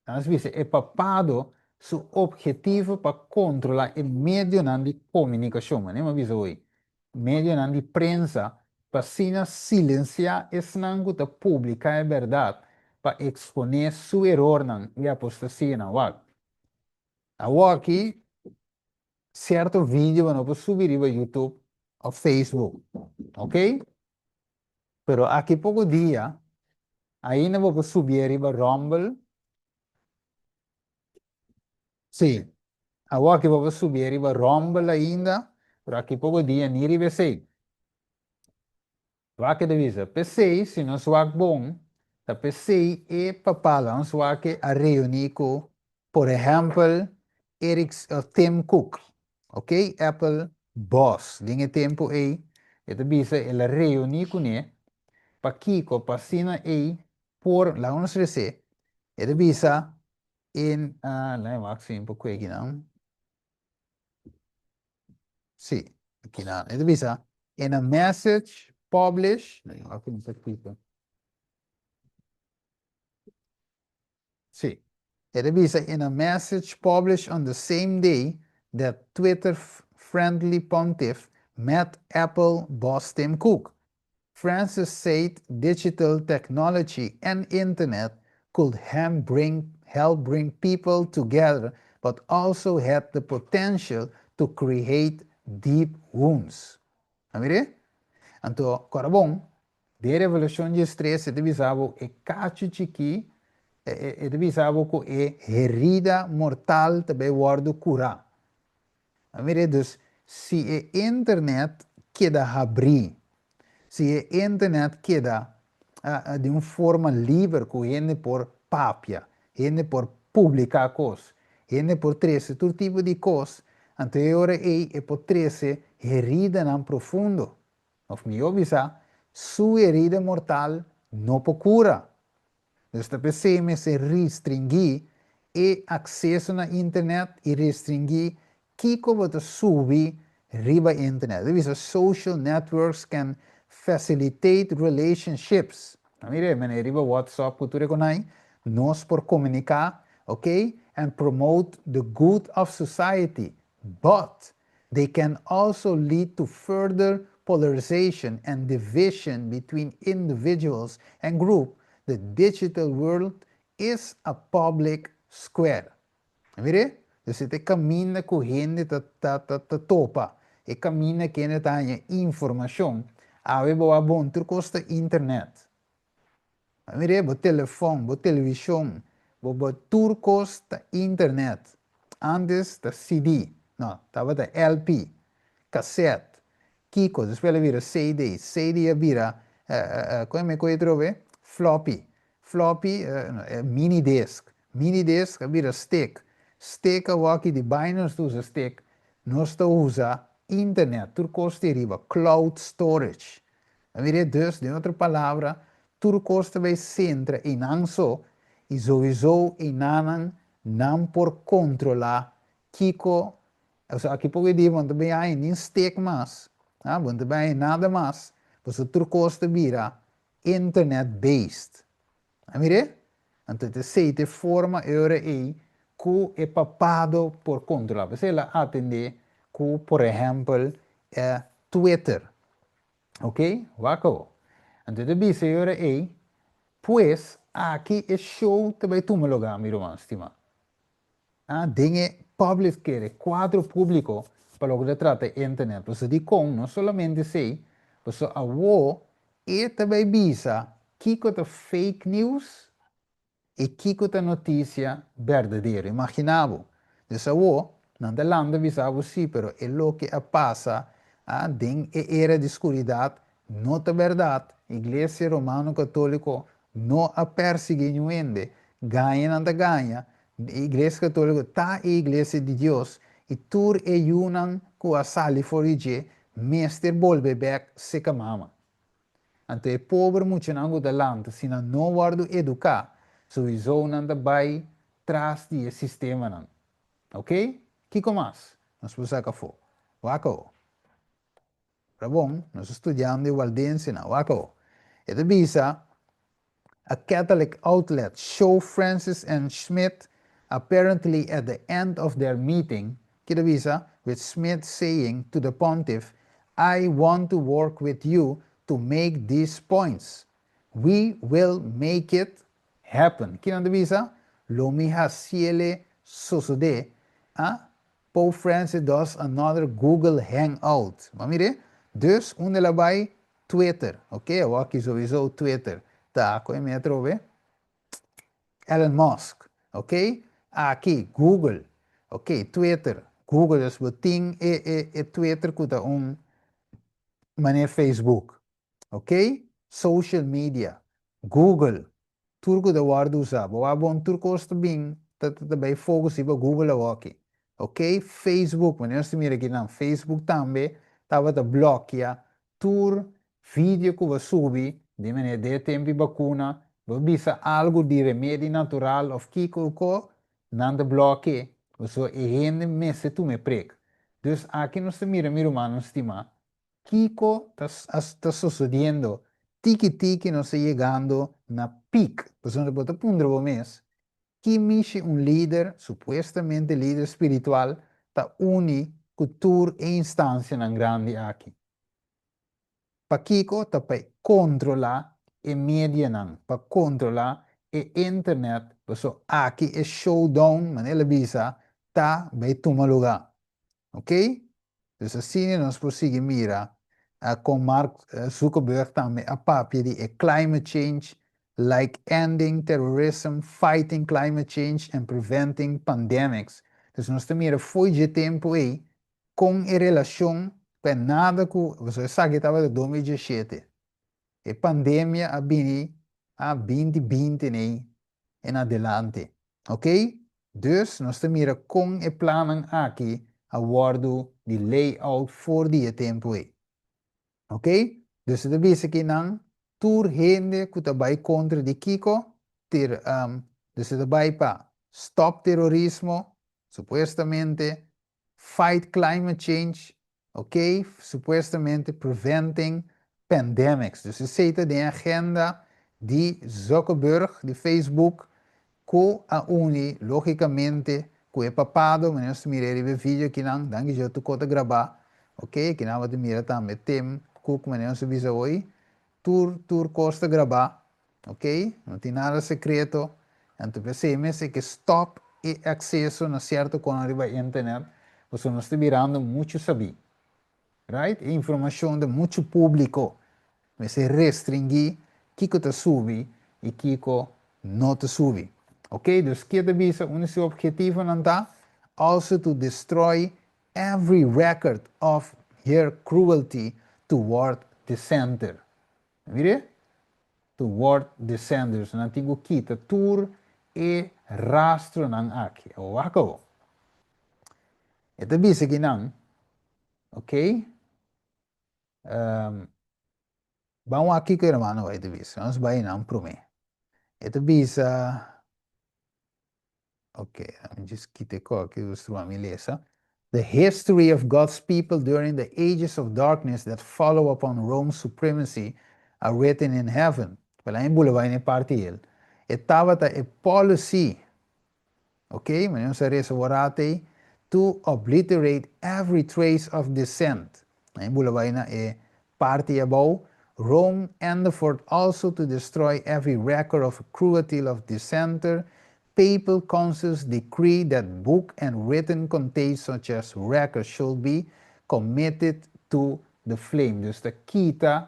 nos bisa e papado su obhetivo pa kontrolá e medionan di komunikashon, manera mi a bisa hoy, medionan di prensa, pa asina silensiá esnan ku ta publiká e bèrdat, pa eksponé su erornan i apostasianan. Wak, awoki sierto video bo no por subi riba YouTube òf Facebook, ok? Pero aki poko dia, ainda bo por subié riba Rumble. Sí, awor aki bo por subié riba Rumble ainda, pero aki poko dia ni riba esei. Wak e ta bisa, P'esei, si nos wak bon, ta p'esei e papá nos wak a reuní ku, por ehèmpel, Eric, Tim Cook, ok, Apple boss den e tempu ei, e ta bisa el a reuní kuné, pakiko? Pa asina ei por, laga nos resé, e ta bisa in, laga mi wak si mi por kue akinan, si, akinan, e ta bisa in a message published, laga mi wak si mi ta kiko. Sí. E ta bisa in a message published on the same day that Twitter-friendly pontiff met Apple boss Tim Cook. Francis said digital technology and internet could bring help bring people together but also had the potential to create deep wounds. A mir'é? Anto, kòrda bon, Den Revelashon 13 e ta bisa bo e kachu chikí, e ta bisa bo ku e herida mortal ta bai wòrdu kurá. A mira, dus si e internet keda habrí, si e internet keda di un forma liber ku hende por papia, hende por publiká kos, hende por trese tur tipo di kos, anto e ora ei e por trese heridanan profundo. Of mihó bisa, su herida mortal no por kura. Dus ta p'esei mester restringí e akseso na internet i restringí kiko bo ta subi riba internet. Ta bisa social networks can facilitate relationships. A mira, manera riba WhatsApp ku tur e konai, nos por komuniká, ok, and promote the good of society, but They can also lead to further polarization and division between individuals and group, the digital world is a public square. Mire, dus e ta e kaminda ku hende ta ta ta ta topa, e kaminda ku hende ta haña informashon. Awe bo a bon tur kos ta internet. Mire, bo telefòn, bo televishon, bo bo tur kos ta internet. Ántes ta CD, no, tabata LP, kasèt, kiko, despues el a bira CD, CD a bira, kon e me koe atrobe? Floppy, floppy, no, mini disc, mini disc a bira stick, stick awor aki di bai nos ta usa stick, nos ta usa internet, tur kos ta riba, cloud storage. A mira dus, den otro palabra, tur kos ta bai sentra einan so i souiso einanan nan por kontrolá kiko, osea aki poko di bo no ta bai haña nin stek mas, ha, bo no ta bai haña nada mas, pasobra tur kos ta bira internet based. A mir'é? Anto ta esei ta e forma e ora ei ku e papado por kontrolá. P'esei el a atendé ku, por ehèmpel, e Twitter. Ok, wak awo. Anto e ta bisa e ora ei, Pues, aki e show ta bai tuma lugá, mi ruman stimá. Ah, den e public square, e kuadro públiko pa loke ta trata e internet. Pasobra dikon? No solamente esei, pasobra awo e ta bai bisa kiko ta fake news i kiko ta notisia berdadero. Imaginá bo. Dus awor, nan ta lanta bisa bo sí, pero e loke a pasa a den e era di skuridat no ta bèrdat. Iglesia Romano Katóliko no a persiguí niun hende. Gaña nan ta gaña. Iglesia Katóliko ta e iglesia di Dios i tur e yunan ku a sali for di dje mester bolbe bèk seka mama. Anto e pober muchanan ku ta lanta, si nan no wòrdu eduká, souiso nan ta bai tras di e sistemanan. Ok? Kiko mas nos por saka afó? Wak awo. Ora bon, nos ta studiando e waldensenan. Wak awo. E ta bisa, A Catholic outlet show Francis and Schmitt apparently at the end of their meeting, ki ta bisa, with Schmitt saying to the pontiff, "I want to work with you to make these points. We will make it happen." Ki nan ta bisa? Lo mi hasiele sosodé. A Pope Francis does another Google Hangout. Bo a mira? Dus, unda el a bai? Twitter. Ok, awor aki souiso Twitter ta ku e mi atrobe. Elon Musk. Ok, aki Google. Ok, Twitter, Google, dus bo tin e e e Twitter ku ta un manera Facebook. Ok, social media, Google, tur ku ta wòrdu usá. Bo wak bon tur kos ta bin ta ta bai focus riba Google awoki. Ok, Facebook, manera nos ta mira akinan, Facebook tambe tabata blòkia tur video ku bo subi di manera den e tempu di bakuna, bo bisa algu di remedi natural òf kiko ku nan ta blòki'e, pasobra e hende mester tuma e prek. Dus aki nos ta mira, mi rumannan stimá, kiko ta ta sosodiendo, tiki tiki nos ta yegando na pik, pasobra bo ta puntra bo mes, ki mishi un lider, supuestamente lider spiritual, ta uni ku tur e instansianan grandi aki? Pakiko? Ta pa e kontrolá e medianan, pa kontrolá e internet, pasobra aki e showdown, manera el a bisa, ta bai tuma lugá. Ok? Dus asina nos por sigui mira kon Mark Zuckerberg tambe a papia di e climate change, like ending terrorism, fighting climate change and preventing pandemics. Dus nos ta mira fo'i dje tempu ei kon e relashon ku e nada ku, pasobra esaki tabata 2017. E pandemia a bini a 2020 nei en adelante. Ok? Dus nos ta mira kon e plannan aki a wòrdu di lay out for di e tempu ei. Ok? Dus e ta bisa ki nan tur hende ku ta bai kontra di kiko? Ter, dus e ta bai pa stòp terorismo, supuestamente, fight climate change, ok, supuestamente preventing pandemics. Dus esey ta den agenda di Zuckerberg, di Facebook, cu a uni logicamente cu e papado, manera nos ta mira riba e video akinan, danki Dios tur cos ta graba, ok, akinan bo ta mira tambe Tim Cook manera nos a bisa hoy, tur tur cos ta graba, Ok, no tin nada secreto. Anto p'esei mester ke stop e acceso na cierto conan riba internet, pasobra nos ta birando mucho sabí. Right? E informacion ta mucho publico. Mester restringí kiko ta subi i kiko no ta subi. Ok, dus ke ta bisa un di su objetivonan ta also to destroy every record of her cruelty toward dissenter. Mire, toward dissenters, nan tin ku kita tur e rastronan aki. Awor wak awor. E ta bisa ki nan, ok, ban wak kiko hermano White ta bisa. Nos bai nan promé. E ta bisa. Ok, mi just kita e koki, pa mi lesa. The history of God's people during the ages of darkness that follow upon Rome's supremacy are written in heaven. Wel, ei bula bai na e parti el. E tabata e policy, ok, meneer nos a resa worata ei, to obliterate every trace of dissent. Ei bula bai na e parti abou. Rome endeavored also to destroy every record of cruelty of dissenter. Papal councils decree that book and written content such as records should be committed to the flame. Dus ta kita,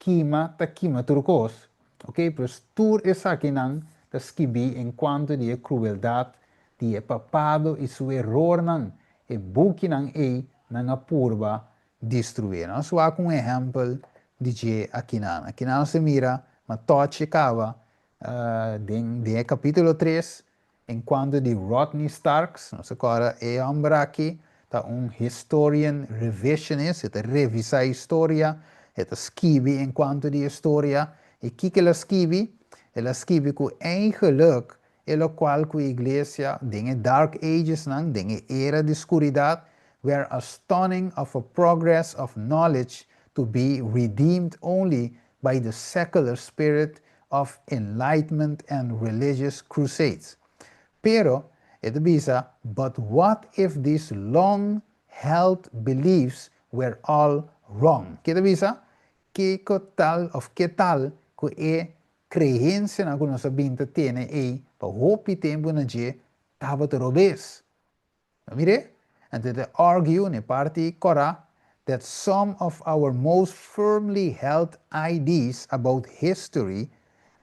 kima, ta kima tur kos. Ok, pues tur esakinan ta skibí en kuanto di e krueldat. di e papado i su erornan, e bukinan ei nan a purba destruí. Nos wak un ehèmpel di dje akinan. Akinan nos ta mira m'a touch kaba den e kapítulo 3 en kuanto di Rodney Starks. Nos kòrda e hòmber aki ta un historian revisionist, e ta revisá historia, e ta skibi en kuanto di historia. I kiko el a skibi? El a skibi ku eigenlijk e lokual ku iglesia den e Dark Ages nan, den e era di skuridat, were a stunning of a progress of knowledge to be redeemed only by the secular spirit of enlightenment and religious crusades. Pero, e ta bisa, but what if these long held beliefs were all wrong? Kiko e ta bisa? Kiko tal òf ke tal ku e kreensianan ku nos a bin ta tene ei pa hopi tempu na dje tabata robes? Mire, anto e argue na parti kòrá that some of our most firmly held ideas about history,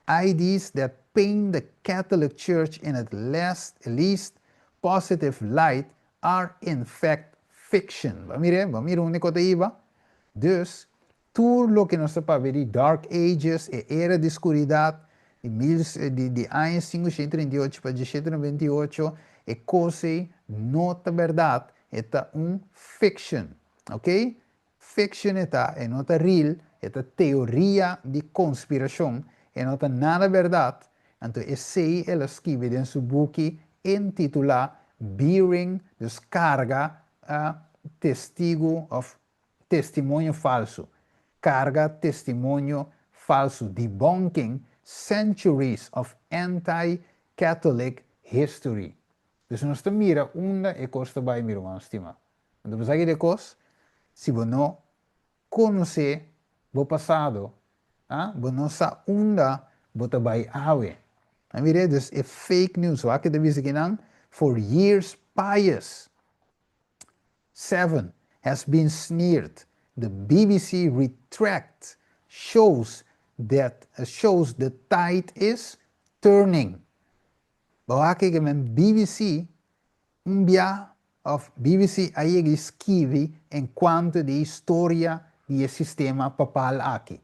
ideas that paint the Catholic Church in its least positive light, are in fact fiction. Mire, mira unda ku ta iba. Dus, tur loke nos ta di Dark Ages, e era di skuridat, di aña 538 pa 1798, e kos no ta bèrdat, e ta un fiction, ok? Fiction e no ta real, e ta teoria di konspirashon, e no ta nada bèrdat. Anto, esei el a skibi den su buki intitulá Bearing, dus karga testigu òf testimonio falsu. Karga testimonio falsu, debunking centuries of anti-Catholic history. Dus nos ta mira unda e kos ta bai, mi ruman stimá. Anto, bo sa kos, si bo no konosé bo pasado, ah, bo no sa unda bo ta bai awe. Mira, dus e fake news, wak e ta bisa akinan, for years Pius VII has been smeared. The BBC retract shows the tide is turning. Wak ke men BBC un bia òf BBC a skibi en kuanto di historia di e sistema papal aki.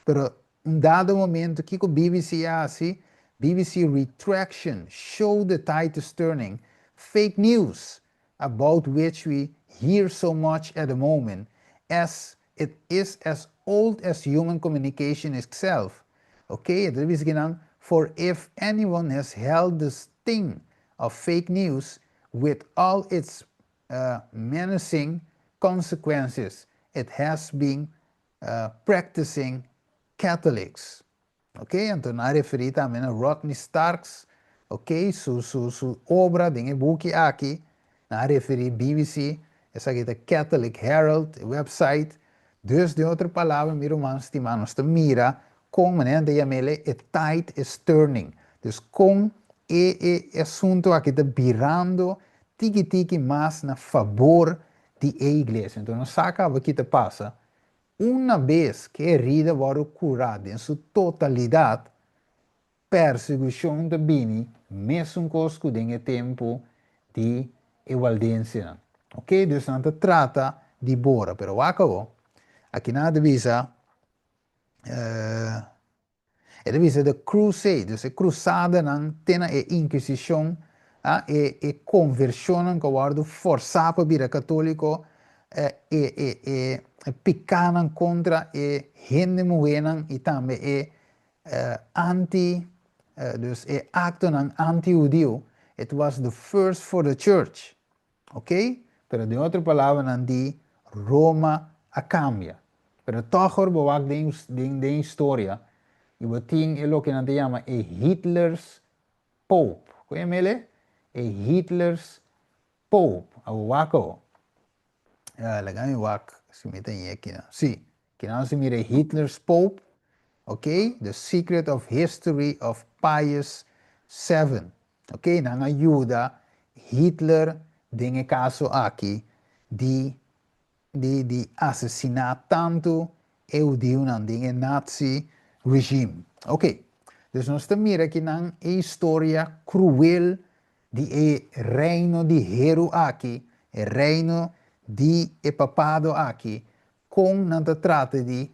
Pero un dado momento ku BBC hasi, BBC retraction show the tide is turning, fake news about which we hear so much at the moment, as it is as old as human communication itself. Okay, dat is for if anyone has held the sting of fake news with all its menacing consequences, it has been practicing Catholics. Ok, anto nan a referí tambe na Rodney Starks, ok, su obra den e buki aki, nan a referí BBC, esaki ta Catholic Herald website. Dus, den otro palabra, mi ruman stimá, nos mira kon nan ta yam'é, a tide is turning. Dus kon e asuntu aki ta birando tiki tiki mas na fabor di e iglesia. Anto, nos sa kaba kiko ta pasa. Unabes ku e herida wòrdu kurá den su totalidat, persekushon ta bini, mesun kos ku den e tempu di e waldensenan. Ok? Dus nan ta trata di bora, pero wak awor, aki nan ta bisa, e ta bisa the crusade, dus e krusadanan te na e inkisishon, ah, e konvershonnan ku a wòrdu forsá pa bira katóliko, e pikánan kontra e hende muhénan i tambe e anti, dus e aktonan anti-hudiu, it was the first for the church. Ok? Pero den otro palabranan di Roma a kambia. Pero toch bo wak den historia i bo tin e loke nan ta yama e Hitler's Pope. Kon yam'é? E Hitler's Pope. A wak o. Laga mi wak si mi tin aki. Si, ku nos mira Hitler's Pope. Ok? The Secret of History of Pius VII. Ok? Nan a yuda Hitler den e kaso aki di asesiná tantu hudiunan den e Nazi regime. Ok. Dus nos mira akinan e historia kruel di di e reino di heru aki, e reino di e papado aki, kon nan ta trata di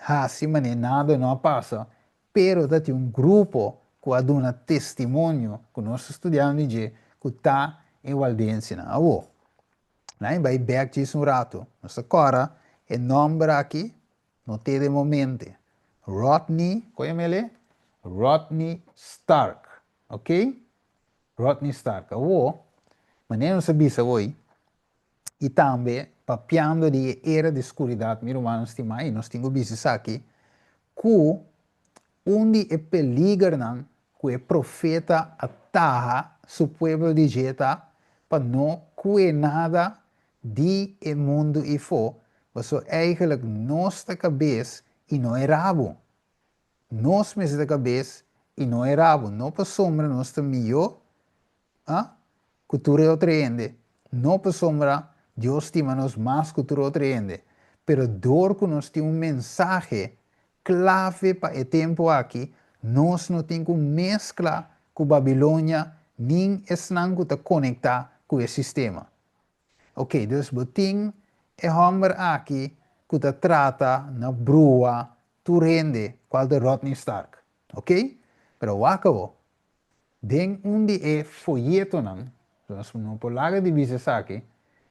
hasi manera nada no a pasa, pero ta tin un grupo ku a duna testimonio, ku nos ta studiando di dje, ku ta e waldensenan. Awor, nan bai bèk djis un ratu, nos ta kòrda e nòmber aki, no te den momente, Rodney, kon yama el e? Rodney Stark, ok? Rodney Stark. Awor, manera nos a bisa awor, i tambe papiando di e era di skuridat, mi rumannan stimá, i nos tin ku bisa esaki, ku un di e peligernan ku e profeta a taha su pueblo di dje ta pa no kue nada di e mundu ifó, pasobra eigenlijk nos ta kabes i no e rabu. Nos mester ta kabes i no e rabu, no pasobra nos ta mihó, a, ku tur e otro hende, no pasobra Dios stima nos mas ku tur otro hende, pero dor ku nos tin un mensahe klave pa e tempu aki, nos no tin ku meskla ku Babilonia nin esnan ku ta konektá ku e sistema. Oké, dus bo tin e hòmber aki ku ta trata na brua tur hende, kual ta Rodney Stark. Oké? Pero wak awor, den un di e foyetonan, nos no por laga di bisa esaki,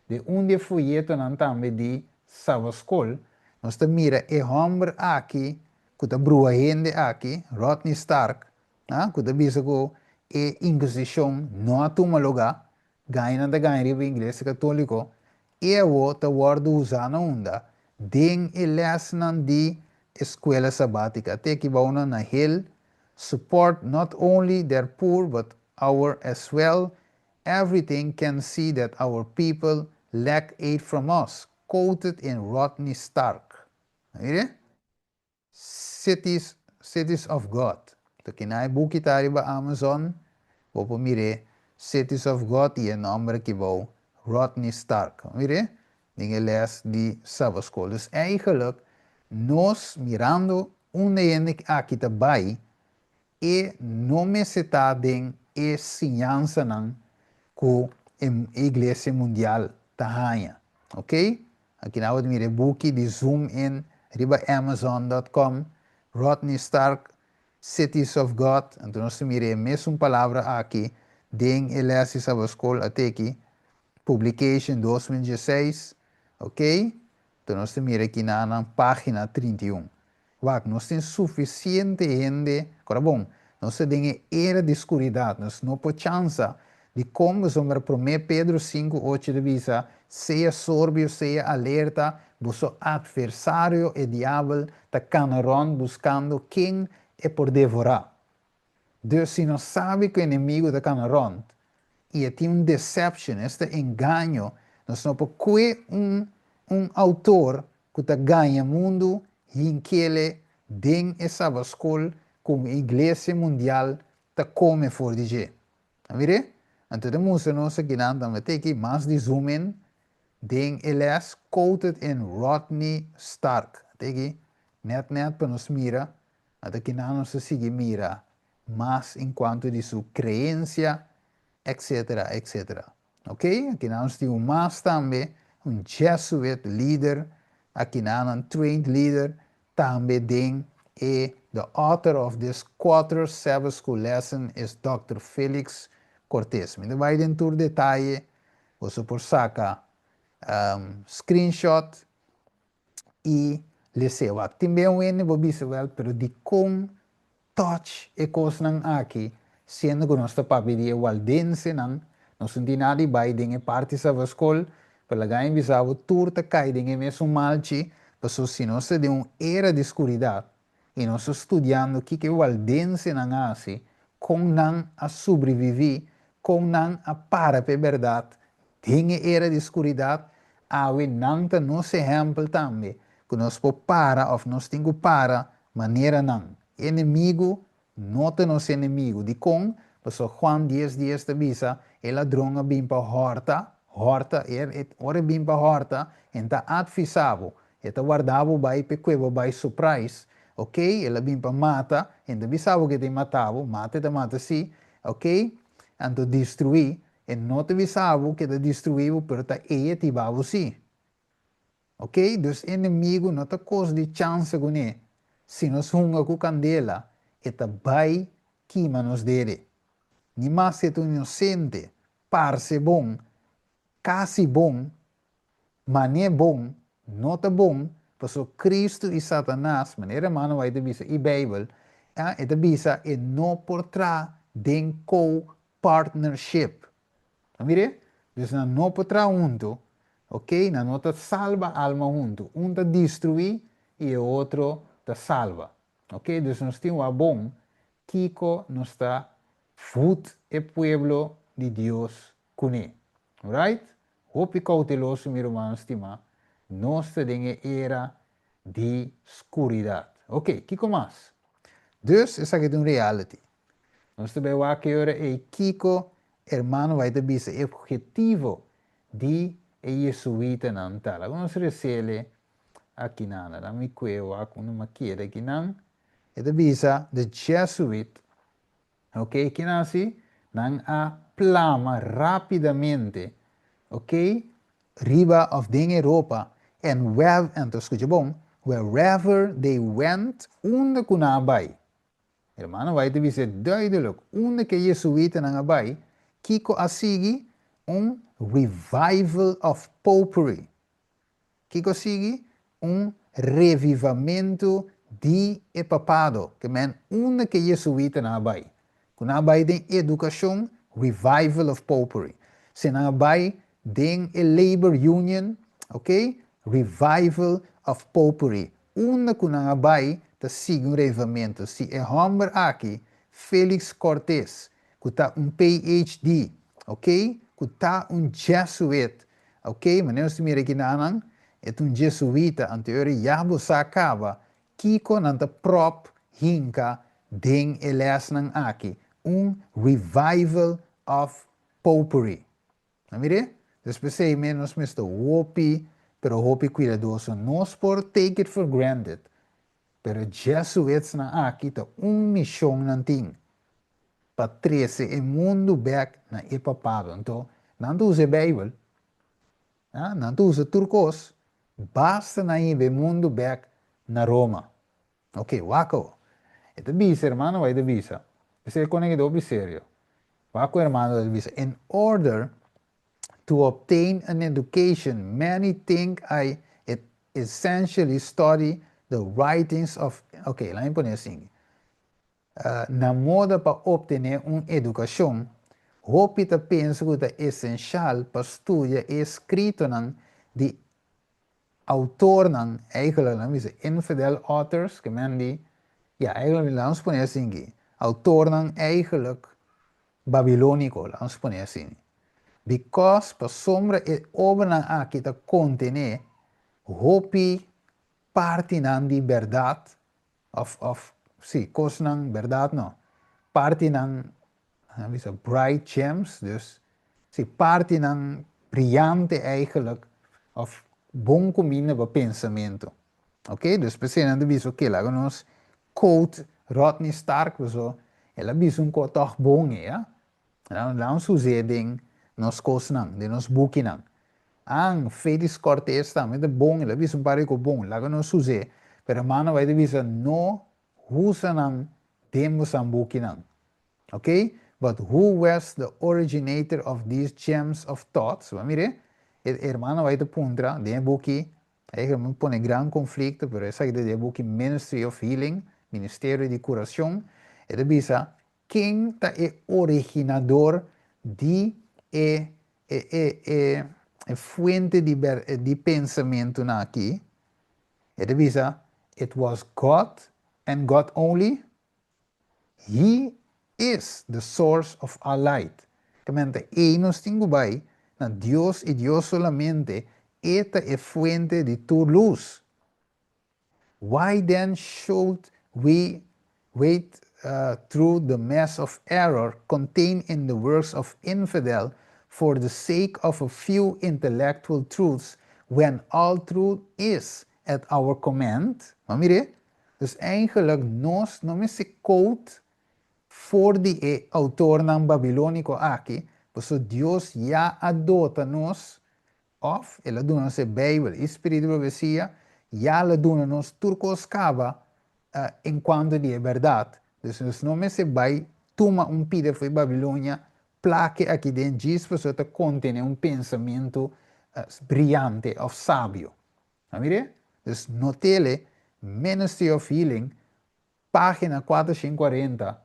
den un di e foyetonan tambe di Sabaskol, nos ta mira e hòmber aki ku ta brua hende aki, Rodney Stark, ku ta bisa ku e Inkisishon no a tuma lugá, Gaña nan ta gaña riba Iglesia Católico y awo ta wordo usa na unda? Den e lesnan di Escuela Sabática. Te aki bao nan na Hill support not only their poor but our as well, everything can see that our people lack aid from us, quoted in Rodney Stark. Mire? Cities, Cities of God. Ta kina e buki ta riba Amazon, bo por mir'é, Cities of God i e nòmber aki bou, Rodney Stark. Bo mir'é? Den e lès di Sabbatschool. Dus eigenlijk, nos mirando unda e hende aki ta bai, E no mester ta den e siñansanan ku e iglesia mundial ta haña. Ok? Aki nan bo ta mira e buki di Zoom In riba Amazon dot com, Rodney Stark, Cities of God, anto nos ta mira e mesun palabra aki den e les di Sabbatschool ateki, Publication 2016, ok? Anto nos ta mira aki na nan pagina 31. Wak, nos tin sufisiente hende, kora bon, nos ta den e era di skuridat, nos no por chansa di kon pasobra Promé Pedro 5, 8 ta bisa, Sea sorbio, sea alerta, boso atversario e diabel ta kana rònt buskando ken e por devorá. Dus si nos sabi ku enemigu ta kana rònt i e tin un deception, esta engaño, nos no por kue un un outor ku ta gaña mundu hinkele den e sabaskol ku un iglesia mundial ta kome for di dje. A mir'é? Anto ta mustra nos akinan tambe teki mas di zoom in den e les quoted in Rodney Stark. Teki nèt nèt pa nos mira. Anto kinan nos ta sigui mira mas en cuanto di su creencia, etcetera, etcetera. Ok, akinan nos tin un mas tambe, un Jesuit leader, akinan un trained leader, tambe den e The author of this quarter Sabbath School lesson is Dòkter Felix Cortez. Mi ta bai den tur detaye, boso por saca screenshot i les'é. Wak, tin ben un hende bo bisa, wèl, pero dikon tòch e kosnan aki, siendo ku nos ta papia di e waldensenan, nos no tin nada di bai den e parti Sabbatschool, pero laga mi bisa bo, tur ta kai den e mesun malchi, pasobra si nos ta den un era di skuridat i nos ta studiando kiko e waldensenan a hasi, kon nan a sobreviví, kon nan a para pa e bèrdat den e era di skuridat, awe nan ta nos ehèmpel tambe ku nos por para òf nos tin ku para manera nan. Enemigu no ta nos enemigu. Dikon? Pasobra Juan 10:10 ta bisa, E ladron a bin pa hòrta, hòrta, ora e bin pa hòrta, e ta atvisá bo, E ta warda bo bai p'e kue bo bai surprise, ok, el a bin pa mata, e no ta bisa bo ke ta mata bo, mata e ta mata si, ok, Anto destruí, e no ta bisa bo ku e ta destruí bo, pero ta e ta hiba bo sí. Ok? Dus enemigu no ta kos di chansa kuné. Si nos hunga ku kandela, e ta bai kima nos dede. Ni mas e ta un inosente, parse bon, kasi bon, man'é bon, no ta bon, pasobra Kristu i Satanas, manera hermano White ta bisa i Beibel, e ta bisa e no por traha den co-partnership. A mir'é? Dus nan no por traha huntu, ok, nan no ta salba alma huntu, un ta destruí i e otro ta salba. Ok, dus nos tin wak bon kiko nos ta voed e pueblo di Dios kuné. Alright? Hopi kouteloso mi rumannan stimá, nos ta den e era di skuridat. Ok, kiko mas? Dus esaki ta un reality. Nos ta bai wak e ora ei kiko hermano bai ta bisa e objetivo di e jesuitanan ta. Laga nos resele akinan. Laga mi kue wak unda mi a keda akinan. E ta bisa the Jesuit. Ok, kinan hasi? Nan a plama rapidamente, ok, riba of den Europa en where, anto skucha bon, wherever they went, unda ku nan a bai. Hermano White ta bisa duidelijk, unda ku e jesuitanan a bai, kiko a sigui? Un revival of popery. Kiko sigui? Un revivamentu di e papado, ke men unda ke jesuitanan a bai. Ku nan a bai den edukashon, revival of popery. Si nan a bai den e labor union, ok, revival of popery. Unda ku nan a bai ta sigui un revivamentu. Si e hòmber aki, Felix Cortes, ku ta un PhD, ok, ku ta un jesuit, Ok, manera nos ta mira aki nanan, e ta un jesuita, anto e ora ya bo sa kaba kiko nan ta prop hinka den e lèsnan aki, un revival of popery. A mir'é? Dus p'esei mes nos mester hopi, pero hopi kuidadoso. Nos por take it for granted, pero jesuitsnan aki ta un mishon nan tin, pa trese e mundu bek na e papado. Anto, nan ta usa e Bijbel, a, nan ta usa tur kos, basta nan hiba e mundu bek na Roma. Ok, wak awo. E ta bisa, hermano White ta bisa, esei e kone ki ta hopi serio. Wak ku hermano ta bisa, In order to obtain an education, many think I it essentially study the writings of, ok, laat mi pone asin. Na moda pa obtené un edukashon, hopi ta pensa ku ta esenshal pa studia e eskritonan di outornan, eigenlijk nan bisa infidel authors, ke men di, ya, eigenlijk laat nos pone asin aki, outornan eigenlijk babilóniko, laat nos pone asin. Because pasobra e obranan aki ta kontené hopi partinan di bèrdat Of, of, sí, kosnan, bèrdat no, partinan, nan bisa bright gems, dus, sí, partinan briante eigenlijk, of bon kuminda pa pensamentu. Oké, dus p'esei nan ta bisa, oké, laga nos quote Rodney Stark, paso el a bisa un kos tòg bon ei, ya. Laga nos us'é den nos kosnan, den nos bukinan. An, Félix Cortés tambe ta bon, el a bisa un par di kos bon, laga nos us'é. Pero hermano bai ta bisa, no usa nan den bosan bukinan. Ok? But who was the originator of these gems of thoughts? Bo a mir'é? E hermano bai ta puntra den e buki, eigenlijk mi pone Gran Conflicto, pero esaki ta den e buki Ministry of Healing, Ministerio di Curacion. E ta bisa, Ken ta e originador di e e e e e fuente di ber di pensamentunan aki? E ta bisa, It was God and God only. He is the source of all light. Kamente ei nos tin ku bai na Dios i Dios solamente, E ta e fuente di tur lus. Why then should we wade through the mess of error contained in the works of infidel for the sake of a few intellectual truths when all truth is at our command? Bo a mir'é? Dus eigenlijk nos no mester quote. for di e autornan babilóniko aki, pasobra Dios ya a dota nos, òf el a duna nos e Beibel i spiritu di profesia, ya el a duna nos tur kos kaba enkuanto di e bèrdat. Dus nos no mester bai tuma un pida for di Babilonia, plak'e aki den djis pasobra ta kontené un pensamentu briante òf sabio. A mir'é? Dus not'ele, Ministry of Healing, Página 440,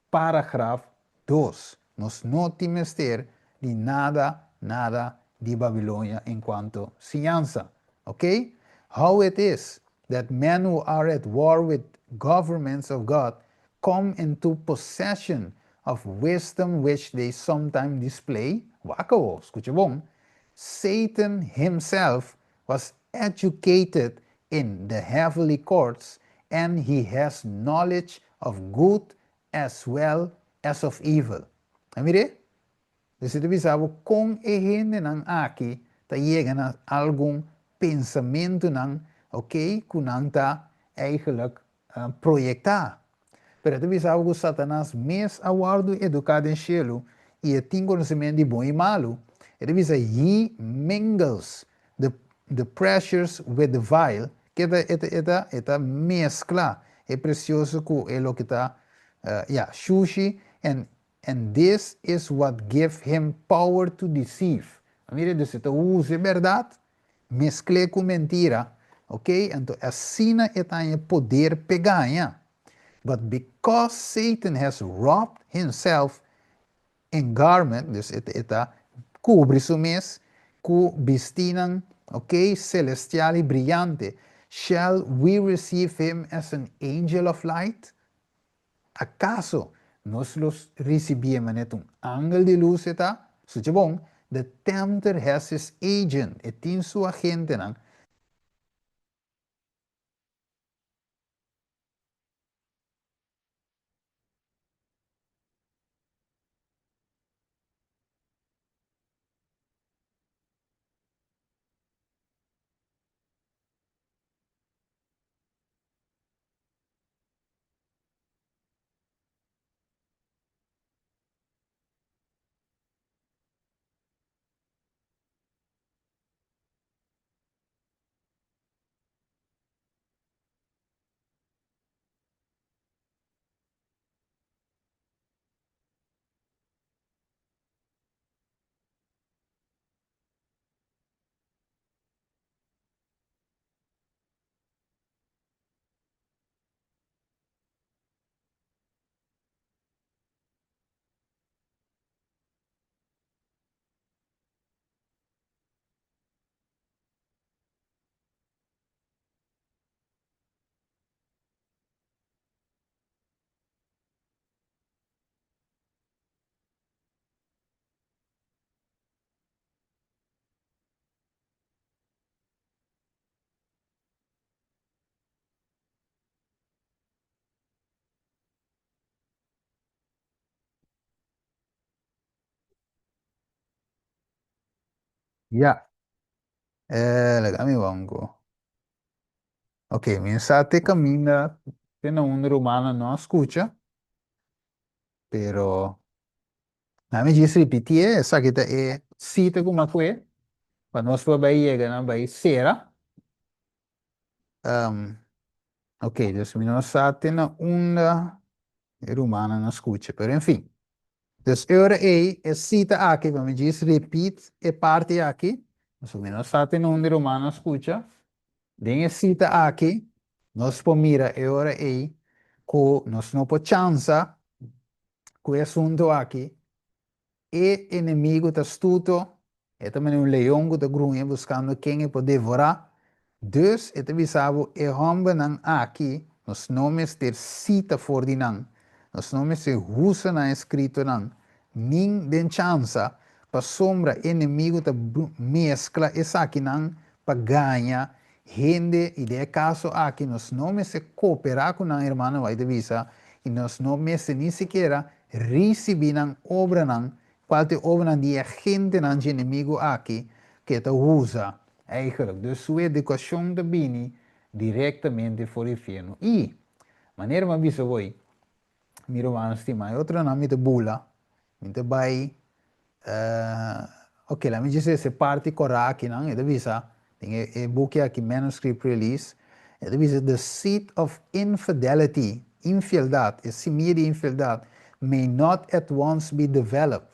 paragraf dos. Nos no tin mester di nada, nada di Babilonia en cuanto siñansa. Ok? How it is that men who are at war with governments of God come into possession of wisdom which they sometimes display, wak awo, scucha bon, Satan himself was educated in the heavenly courts and he has knowledge of good as well as of evil. A mir'é? Esei ta bisa bo kon e hendenan aki ta yega na algun pensamentunan, ok, ku nan ta eigenlijk proyektá. Pero e ta bisa bo ku Satanas mes a wòrdu eduká den shelu i e tin konosementu di bon i malu. E ta bisa, He mingles the the precious with the vile, ke ta e ta e ta e ta meskla e presioso ku e loke ta ya, shushi, and and this is what give him power to deceive. Mira, dus e ta usa e bèrdat Meskl'é ku mentira, ok, anto asina e ta haña poder p'e gaña. But because Satan has robed himself in garment, dus e e ta kubri su mes ku bistinan, ok, selestial i briyante, shall we receive him as an angel of light? Akaso nos lo risibié manera ta un angel di lus e ta? Sucha bon, the tempter has his agent, e tin su agentenan. Ya. Eh, laga mi banco. Ok, mi sa te caminda te na un rumannan no a scucha, pero na mi djis repitié, esaki ta e cita cu mi a cue pa nos por bay yega na bay cera. Ok, dus mi no sa te na unda e rumannan a scucha, pero en fin. Dus e ora ei, e cita aki, pa mi djis repeat e parti aki, pasobra mi no sa te na unda e rumannan a scucha. Den e cita aki, nos por mira e ora ei cu nos no por chansa cu e asunto aki. E enemigo ta astuto, e ta manera un leon ku ta gruña buskando ken e por devorá. Dus e ta bisa bo, e hòmbernan aki, nos no mester sita for di nan, nos no mester husa nan eskritonan, nin den chansa, pasobra e enemigo ta meskla esakinan pa gaña hende, i den e kaso aki nos no mester kooperá ku nan, hermano White ta bisa, i nos no mester ni sikiera risibí nan obranan, kual ta e obranan di e agentenan dje enemigu aki ku e ta usa eigenlijk. Dus su edukashon ta bini direktamente for di infierno. I, manera mi a bisa hoy, Mi ruman stima, e otronan mi ta bula, mi ta bai, ok, laat mi djis ese parti kòrá akinan, e ta bisa, den e buki aki Manuscript Release, e ta bisa, The seed of infidelity, infieldat, e simia di infieldat, may not at once be developed,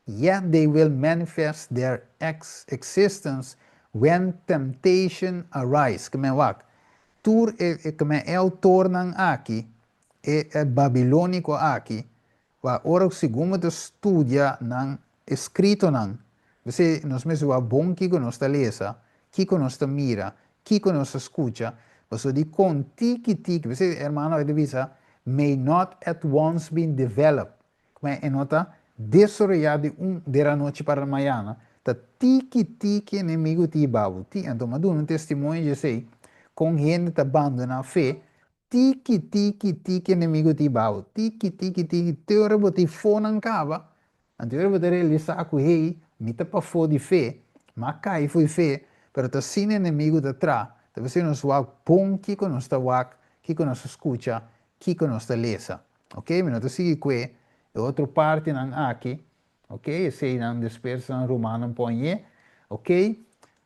yet they will manifest their existence when temptation arise. Ke men wak, tur e, ke men e outornan aki, e babilóniko aki, wak ora segun bo ta studia nan eskritonan, p'esei nos mester wak bon kiko nos ta lesa, kiko nos ta mira, kiko nos ta skucha, pasobra di kon tiki tiki, p'esei hermano aki ta bisa, may not at once be developed. Kuma e no ta desaroyá di un der anochi para mayana, ta tiki tiki enemigu ta hiba bo. Ti, anto mi a duna un testimonio dje esei, kon hende ta bandoná fe, tiki tiki tiki enemigu ta hiba bo, tiki tiki tiki, te ora bo ta e fonan kaba, anto e ora bo ta realisá ku hey, mi ta pafó di fe, mi a kai fo'i fe, pero ta asina enemigu ta tra, ta p'esei nos wak bon kiko nos ta wak, kiko nos ta skucha, kiko nos ta lesa. Ok, mi no ta sigui kue e otro partinan aki, ok, eseinan despues nan rumannan pon ye, ok,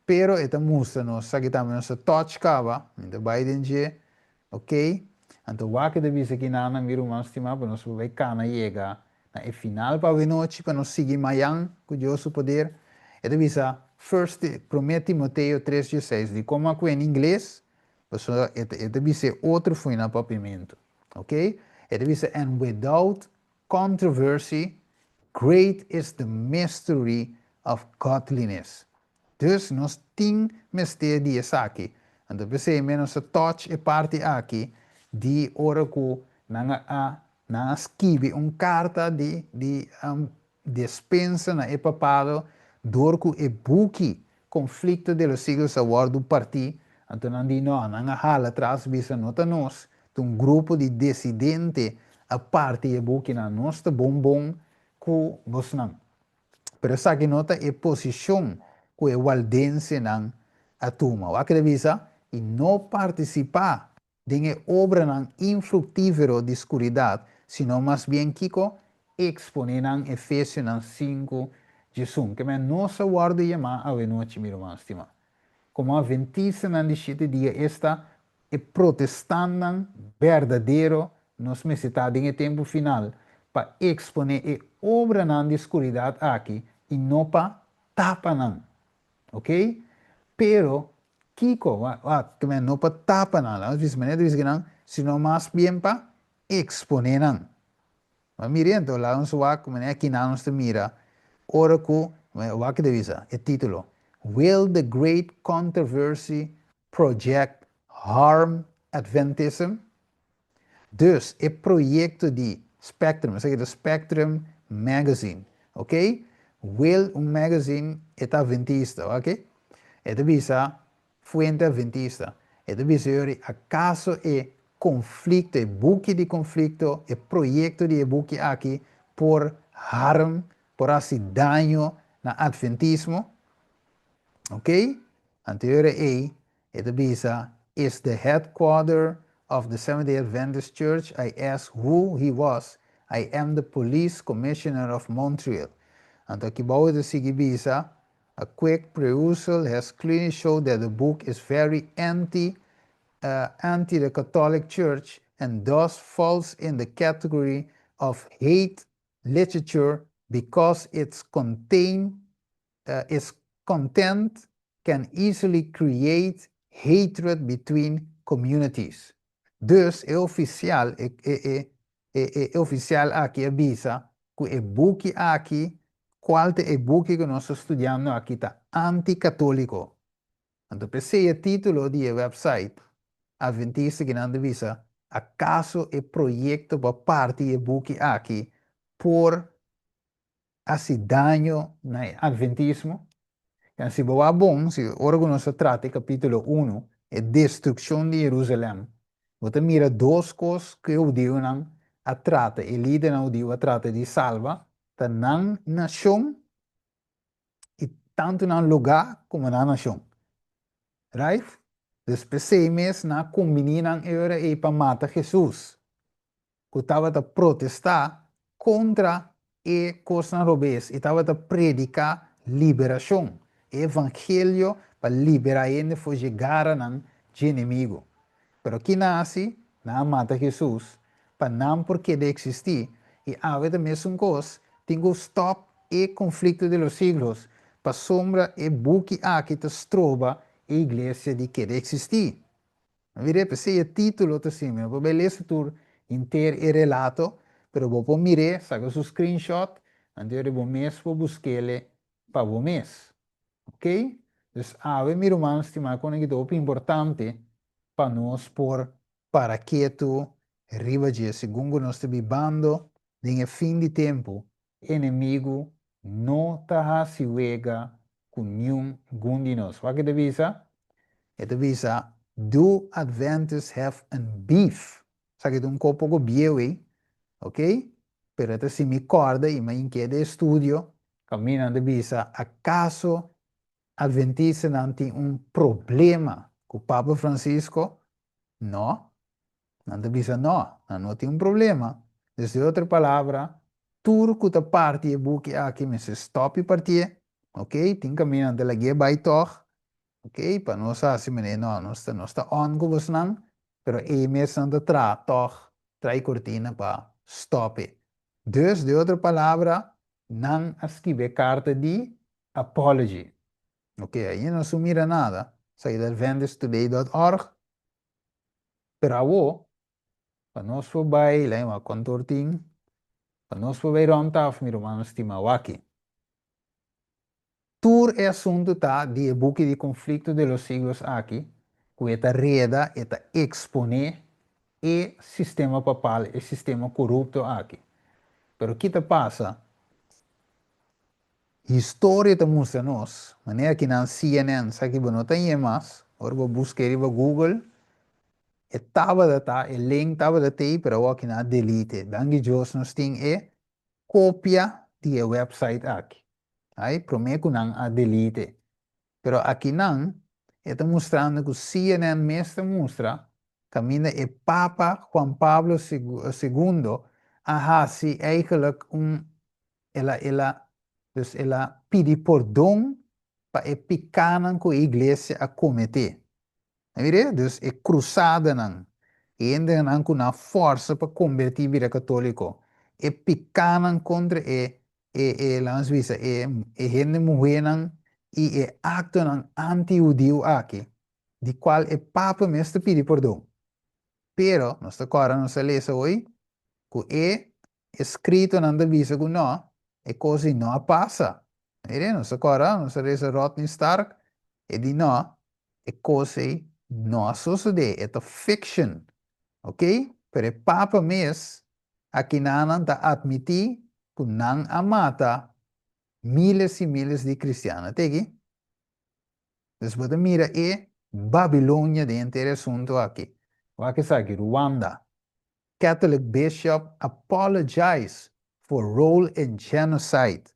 pero e ta mustra nos, esaki tambe nos ta touch kaba, mi ta bai den dje, ok, anto wak e ta bisa kinan mi ruman stima pa nos por bai kana yega na e final pa awenochi pa nos sigui mayan ku Dios su poder, e ta bisa first, prome Timoteo 3 16, di komo a kue en ingles, pasobra e ta bisa e otro fui na papiamentu. Ok? E ta bisa, And without controversy, great is the mystery of godliness. Dus nos tin mester di esaki. Anto p'esei mi nos a touch e parti aki di ora ku nan a nan a skibi un karta di di despensa na e papado dor ku e buki Conflicto de los Siglos a wòrdu partí, anto nan di no, nan a hala atras bisa no ta nos, ta un grupo di desidente a parti e bukinan, nos ta bon bon ku bosnan. Pero esaki no ta e posishon ku e waldensenan a tuma. Wak ta bisa, i no partisipá den e obranan infruktífero di skuridat, sino mas bien kiko? Eksponé nan Efesionan 5, 11. Ke men nos a wòrdu yamá awenochi, mi ruman stimá. Komo atventistanan di shete dia, esta, e protestantnan berdadero, nos mester ta den e tempu final pa eksponé e obranan di skuridat aki i no pa tapa nan. Ok? Pero, kiko? Wak, ke men no pa tapa nan, laga nos bisa manera ta bisa kinan, sino mas bien pa eksponé nan. Ma mira anto, laga nos wak manera kinan nos ta mira ora ku, wak ke ta bisa, e título, Will the Great Controversy Project Harm Adventism? Dus, e proyekto di Spectrum, esaki ta Spectrum Magazine, ok? Will un magazine e ta adventista, ok? E ta bisa fuente adventista. E ta bisa yori akaso e konflikto, e buki di konflikto, e proyekto di e buki aki por harm, por hasi daño na adventismo? Ok? Anto yori ei E ta bisa, Is the headquarter of the Seventh-day Adventist Church, I asked who he was, I am the police commissioner of Montreal. Anto aki bou e ta sigui bisa, A quick perusal has clearly showed that the book is very anti anti the Catholic Church and thus falls in the category of hate literature because its contain its content can easily create hatred between communities. Dus e oficial, e e e e oficial aki a bisa cu e buki aki, cual ta e buki cu nos ta studiando aki ta anti-catolico. Anto p'esey e titulo di e website Adventista ki nan ta bisa, Acaso e proyecto pa parti e buki aki por hasi daño na e adventismo? Ya si bo wak bon, si ora ku nos ta trata e kapítulo unu, e destrukshon di Jerusalèm, bo ta mira dos kos ku e hudiunan a trata, e lidernan hudiu a trata di salba, ta nan nashon i tantu nan lugá komo nan nashon. Right? Dus p'esei mes nan a kumbiní nan e ora ei pa mata Hesus. ku tabata protestá kontra e kosnan robes i tabata prediká liberashon, e evangelio pa liberá hende for dje garanan dje enemigu. Pero ki nan a hasi? Nan a mata Hesus pa nan por keda eksistí, i awe ta mesun kos, tin ku stòp e konflikto di los siglos, pasobra e buki aki ta stroba e iglesia di keda eksistí. Mira, p'esei e título ta asina. Mi no por bai lesa tur henter e relato, pero bo por mir'é, saka su screenshot, anto yora bo mes por busk'ele pa bo mes. Ok? Dus awe mi ruman stimá kon aki ta hopi importante pa nos por para ketu riba dje. Segun ku nos ta bibando den e fin di tempu, e enemigu no ta hasi wega ku niun gun di nos. Wak e ta bisa? E ta bisa, Do Adventists have an beef? Esaki ta un kos poko bieu ei, ok? Pero e ta si mi kòrda i mi a ink'é den e studio, kaminda nan ta bisa, Akaso Adventistanan tin un problema ku Papa Francisco? No. Nan ta bisa no, nan no tin un problema. Dus di otro palabra, tur ku ta parti e buki aki mester stòp i partié, ok, tin kaminda nan ta lag'é bai tòg, ok, pa nos hasi manera no, nos ta nos ta on ku bosnan, pero ei mes nan ta traha tòg, trai kortina pa stòp e. Dus di otro palabra, nan a skibi e karta di apology. Ok, ainda no su mira nada, sa i adventisttoday dòt org. Pero awo, pa nos por bai, lei wak kontor tin, pa nos por bai rònt af, mi rumannan stima, wak-i. Tur e asuntu ta di e buki di Conflicto de los Siglos aki, ku e ta reda, e ta eksponé e sistema papal, e sistema korupto aki. Pero ki ta pasa? Historia ta mustra nos, manera ki nan CNN sa ki bo no ta ñe mas, ora bo busk'é riba Google, e tabata ta, e link tabata t'ei, pero awor ki nan a delete. Danki Dios nos tin e kopia di e website aki. Ai, promé ku nan a delete. Pero akinan e ta mustrando ku CNN mes ta mustra kaminda e Papa Juan Pablo Segundo a hasi eigenlijk un El a el a dus el a pidi pordon pa e pikánan ku e iglesia a kometé. A mir'é? Dus e krusadanan, e hendenan ku nan a fòrsa pa kombertí bira katóliko, e pikánan kontra e e e laga nos bisa e e hende muhénan i e aktonan anti-hudiu aki, di kual e papa mes ta pidi pordon. Pero, nos ta kòrda nos a lesa hoy, ku e eskritonan ta bisa ku nò, e kos ei no a pasa. Mire, nos ta kòrda, nos a lesa Rodney Stark, e di nò, e kos ei no a sosodé, e ta fiction. Ok? Pero e papa mes, akinanan ta atmití ku nan a mata miles i miles di kristian. A teki? Dus bo ta mira e Babilonia den henter e asuntu aki. Wak esaki, Rwanda. Catholic bishop apologize for role in genocide.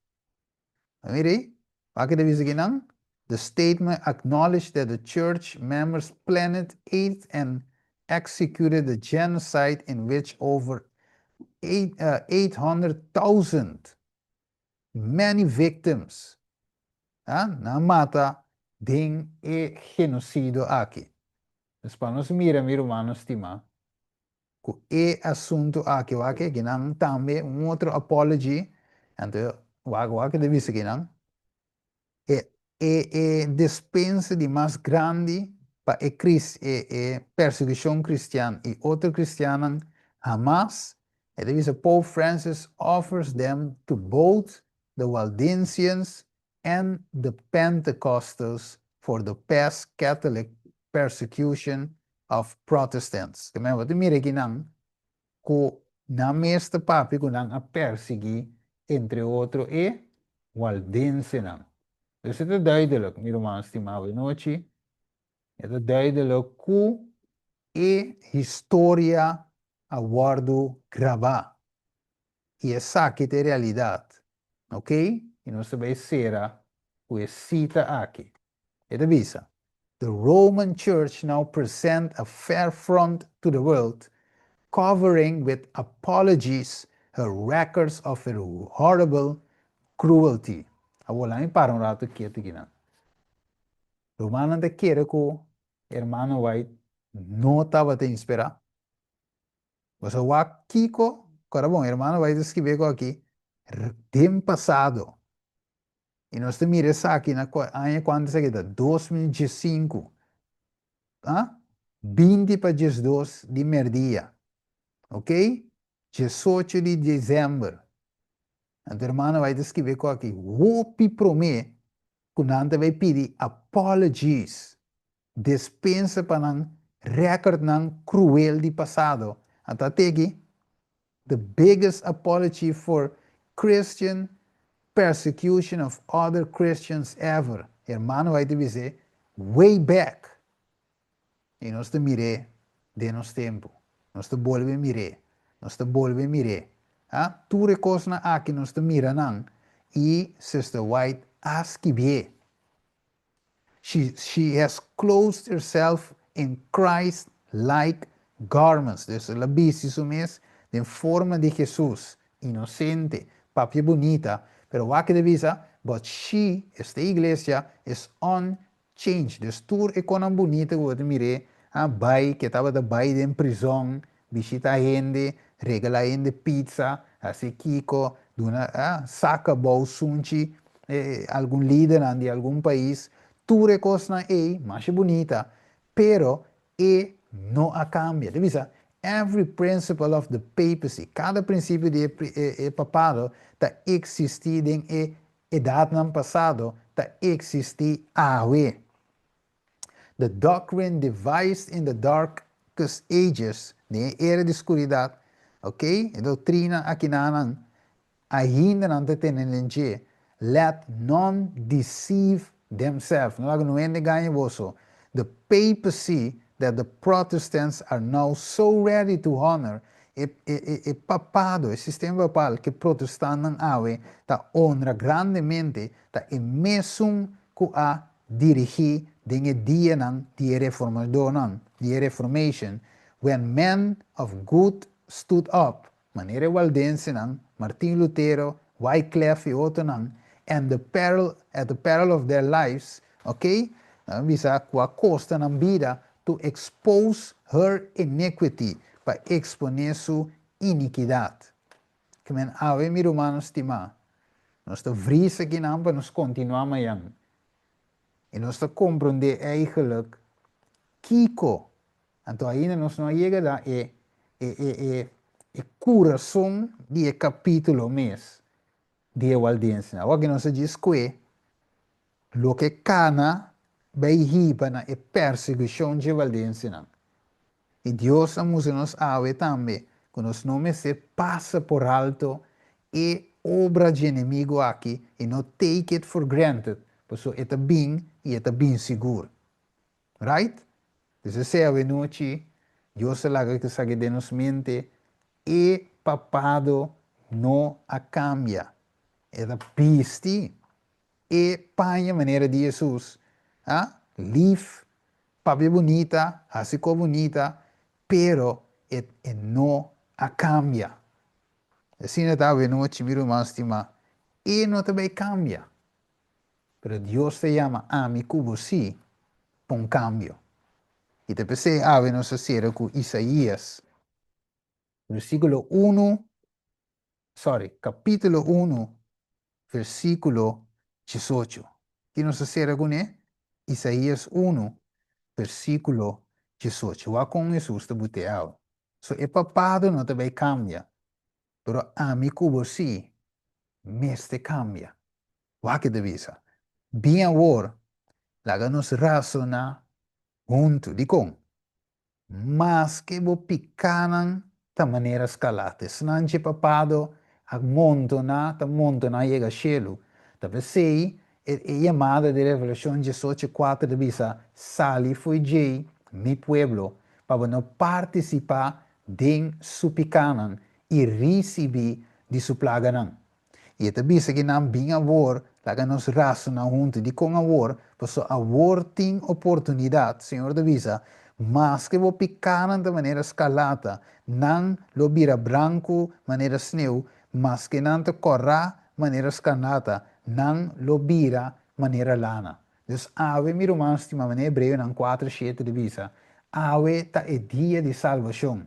Bo mira ei? Wak e ta bisa kinan? The statement acknowledged that the church members planned, aided and executed the genocide in which over 800,000 many victims a nan a mata den e genocido aki. Dus pa nos mira mi rumannan stima ku e asuntu aki wak aki nan tambe un otro apology anto wak wak ta bisa kinan e e e despensa di mas grandi pa e kris e e persekushon kristian i otro kristiannan hamas e ta bisa Pope Francis offers them to both the Waldensians and the Pentecostals for the past Catholic persecution of Protestants. Ke men bo ta mira akinan ku nan mes ta papia ku nan a persiguí entre otro e waldensenan. Dus e ta duidelik, mi ruman stimá awenochi, e ta duidelik ku e historia a wòrdu grabá. I esaki ta e realidat. Ok? I nos ta bai sera ku e sita aki. E ta bisa, The Roman Church now present a fair front to the world. Covering with apologies her records of her horrible cruelty. Awor, laga mi para un ratu ketu akinan. Rumannan ta kere ku Hermano White no tabata inspirá. Boso wak kiko, kora bon, Hermano White a skibi ku aki den pasado. I nos ta mira esaki na aña kuantu esaki ta? 2015. Ah? 11:40 di merdia. Ok? 18 di desèmber. Anto Hermano White a skibi ku aki hopi promé ku nan ta bai pidi apologies, despensa pa nan rèkòrtnan kruel di pasado. Anto a teki the biggest apology for Christian persecution of other Christians ever. Hermano White ta bis'é way back. I nos ta mir'é den nos tempu. Nos ta bolbe mir'é. Nos ta bolbe mir'é. Ha? Tur e kosnan aki nos ta mira nan i Sister White a skibié. She, she has clothed herself in Christ-like garments. Dus el a bisti su mes den forma di Jesus, inosente, papia bunita, pero wak e ta bisa, but she, esta iglesia, is unchanged. Dus tur e konan bunita ku bo ta mir'é a bai, ku e tabata bai den prizòn, bishita hende, regala hende pizza, hasi kiko, duna saka bou sunchi algun lidernan di algun pais, tur e kosnan ei masha bunita, pero e no a kambia. Ta bisa, every principle of the papacy, kada prinsipio di e papado ta eksistí den e edatnan pasado, ta eksistí awe. The doctrine devised in the darkest ages, den e era di skuridat, ok, e doktrina akinanan ainda nan ta tene den dje, let none deceive themselves, no laga no hende gaña boso, the papacy that the Protestants are now so ready to honor, e e e papado, e sistema papal ku e protestantnan awe ta honra grandemente, ta e mesun ku a dirigí den e dianan di e reformadónan, di e Reformation, when men of good stood up, manera e waldensenan, Martin Lutero, Wyclef i otronan, and the peril, at the peril of their lives, ok, nan a bisa ku a kosta nan bida to expose her iniquity, pa eksponé su inikidat. Ke men awe, mi rumannan stimá, nos ta vris akinan pa nos kontinuá mañan. I nos ta komprondé eigenlijk kiko. Anto ainda nos no a yega na e e e e e kurason di e kapítulo mes di e waldensenan. Awor ku nos a djis kue loke kana bai hiba na e persekushon dje waldensenan. I Dios a mustra nos awe tambe ku nos no mester pasa por alto e obra dje enemigu aki i no take it for granted, pasobra e ta bin i e ta bin sigur. Right? Dus esei awenochi Dios a laga esaki den nos mente, e papado no a kambia. E ta bisti e paña manera di Hesus, a lif, papia bunita, hasi kos bunita, pero e e no a kambia. Asina ta awenochi, mi ruman stimá, e no ta bai kambia. Pero Dios ta yama ami ku bo sí pa un kambio. I ta p'esei awe nos a sera ku Isaías, versíkulo unu, sorry, kapítulo unu, versíkulo 18. Ki nos a sera kuné? Isaías 1, versíkulo 18. Wak kon Hesus ta but'é awe. So e papado no ta bai kambia, pero ami ku bo sí mester kambia. Wak e ta bisa, Bin awor, laga nos rasoná huntu. Dikon? Maske bo pikánan ta manera skalate, esnan dje papado a montoná, ta montoná yega shelu. Ta p'esei e yamada di Revelashon 18:4 ta bisa, Sali fo'i djei, mi pueblo, pa bo no partisipá den su pikánan i risibí di su plaganan. I e ta bisa ki nan bin awor, laga nos rasoná huntu. Dikon awor? Pasobra awor tin oportunidat, Señor ta bisa, Maske bo pikánan ta manera skarlata, nan lo bira branku manera sneu, maske nan ta kòrá manera skarlata, nan lo bira manera lana. Dus awe, mi ruman stimá, manera Hebreonan 4:7 ta bisa, awe ta e dia di salbashon.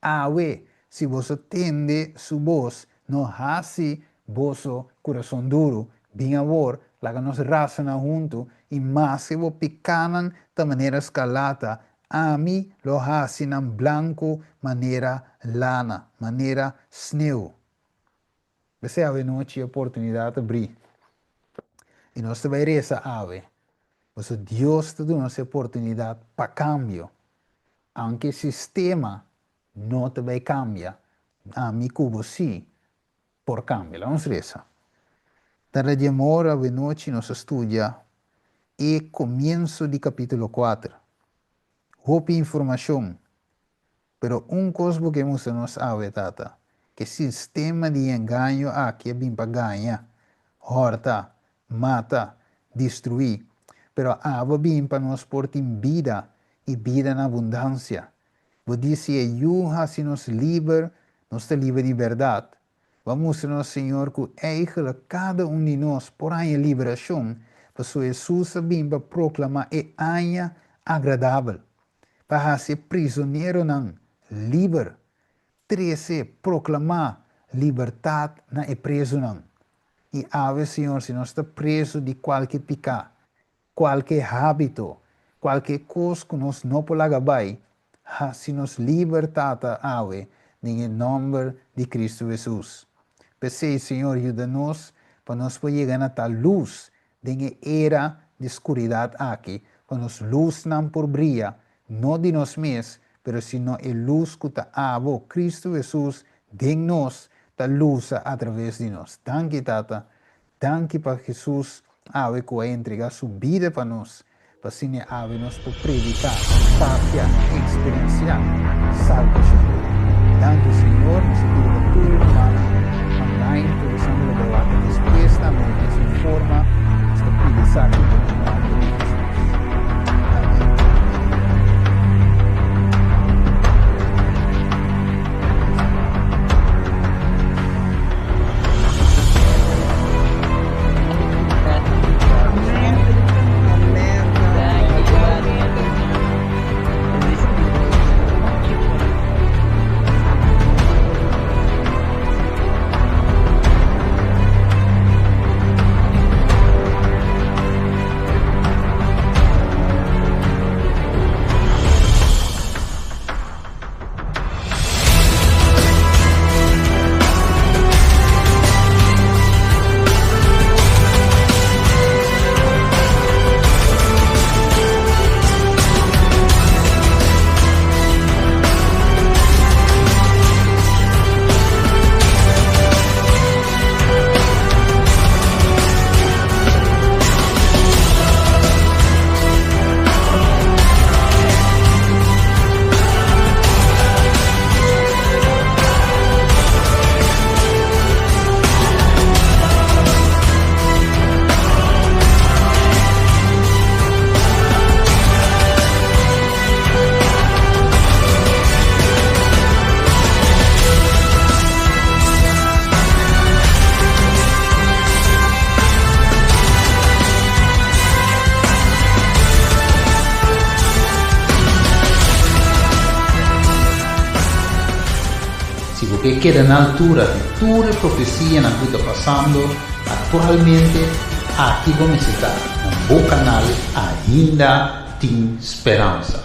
Awe, si boso tende su bos, no hasi boso kurason duru. Bin awor, laga nos rasoná huntu, i maske bo pikánan ta manera skarlata, ami lo hasi nan blanku manera lana, manera sneu. P'esei awe nochi e oportunidat ta brí. I nos ta bai resa awe, pasobra Dios ta duna nos e oportunidat pa kambio. Aunke sistema no ta bai kambia, ami ku bo sí por kambia. Laga nos resa. Tata di amor, awe nochi nos a studia e komienso di kapítulo 4. Hopi informashon, pero un kos bo ke mustra nos awe, Tata, ke sistema di engaño aki a bin pa gaña, hòrta, mata, destruí, pero abo a bin pa nos por tin bida i bida na abundansia. Bo di si e Yu hasi nos liber, nos ta liber di bèrdat. Bo a mustra nos, Señor, ku eigelijk kada un di nos por haña liberashon, pasobra Hesus a bin pa proklamá e aña agradabel, pa hasi e prizoneronan liber, trese, proklamá libertat na e prezunan. I awe, Señor, si nos ta prezu di kualke piká, kualke hábito, kualke kos ku nos no por laga bai, hasi nos liber, Tata, awe, den e nòmber di Kristu Hesus. P'esei, Señor, yuda nos pa nos por yega na ta lus den e era di skuridat aki, pa nos lusnan por bria, no di nos mes, pero sino e lus ku ta abo, Kristu Hesus, den nos, ta lusa atraves di nos. Danki, Tata. Danki pa Hesus awe ku a entrega su bida pa nos, pa asina awe nos por prediká, papia, eksperensiá salbashon. Danki, Señor. Nos a pidi pa tur e rumannan online, tur esnan ku lo bai wak despues tambe den mesun forma, nos ta pidi esaki den e nòmber di Hesus. Amèn. Si bo ke keda na altura di tur e profesianan ku ta pasando aktualmente, aki bo mester ta na bo kanal Ainda Tin Speransa.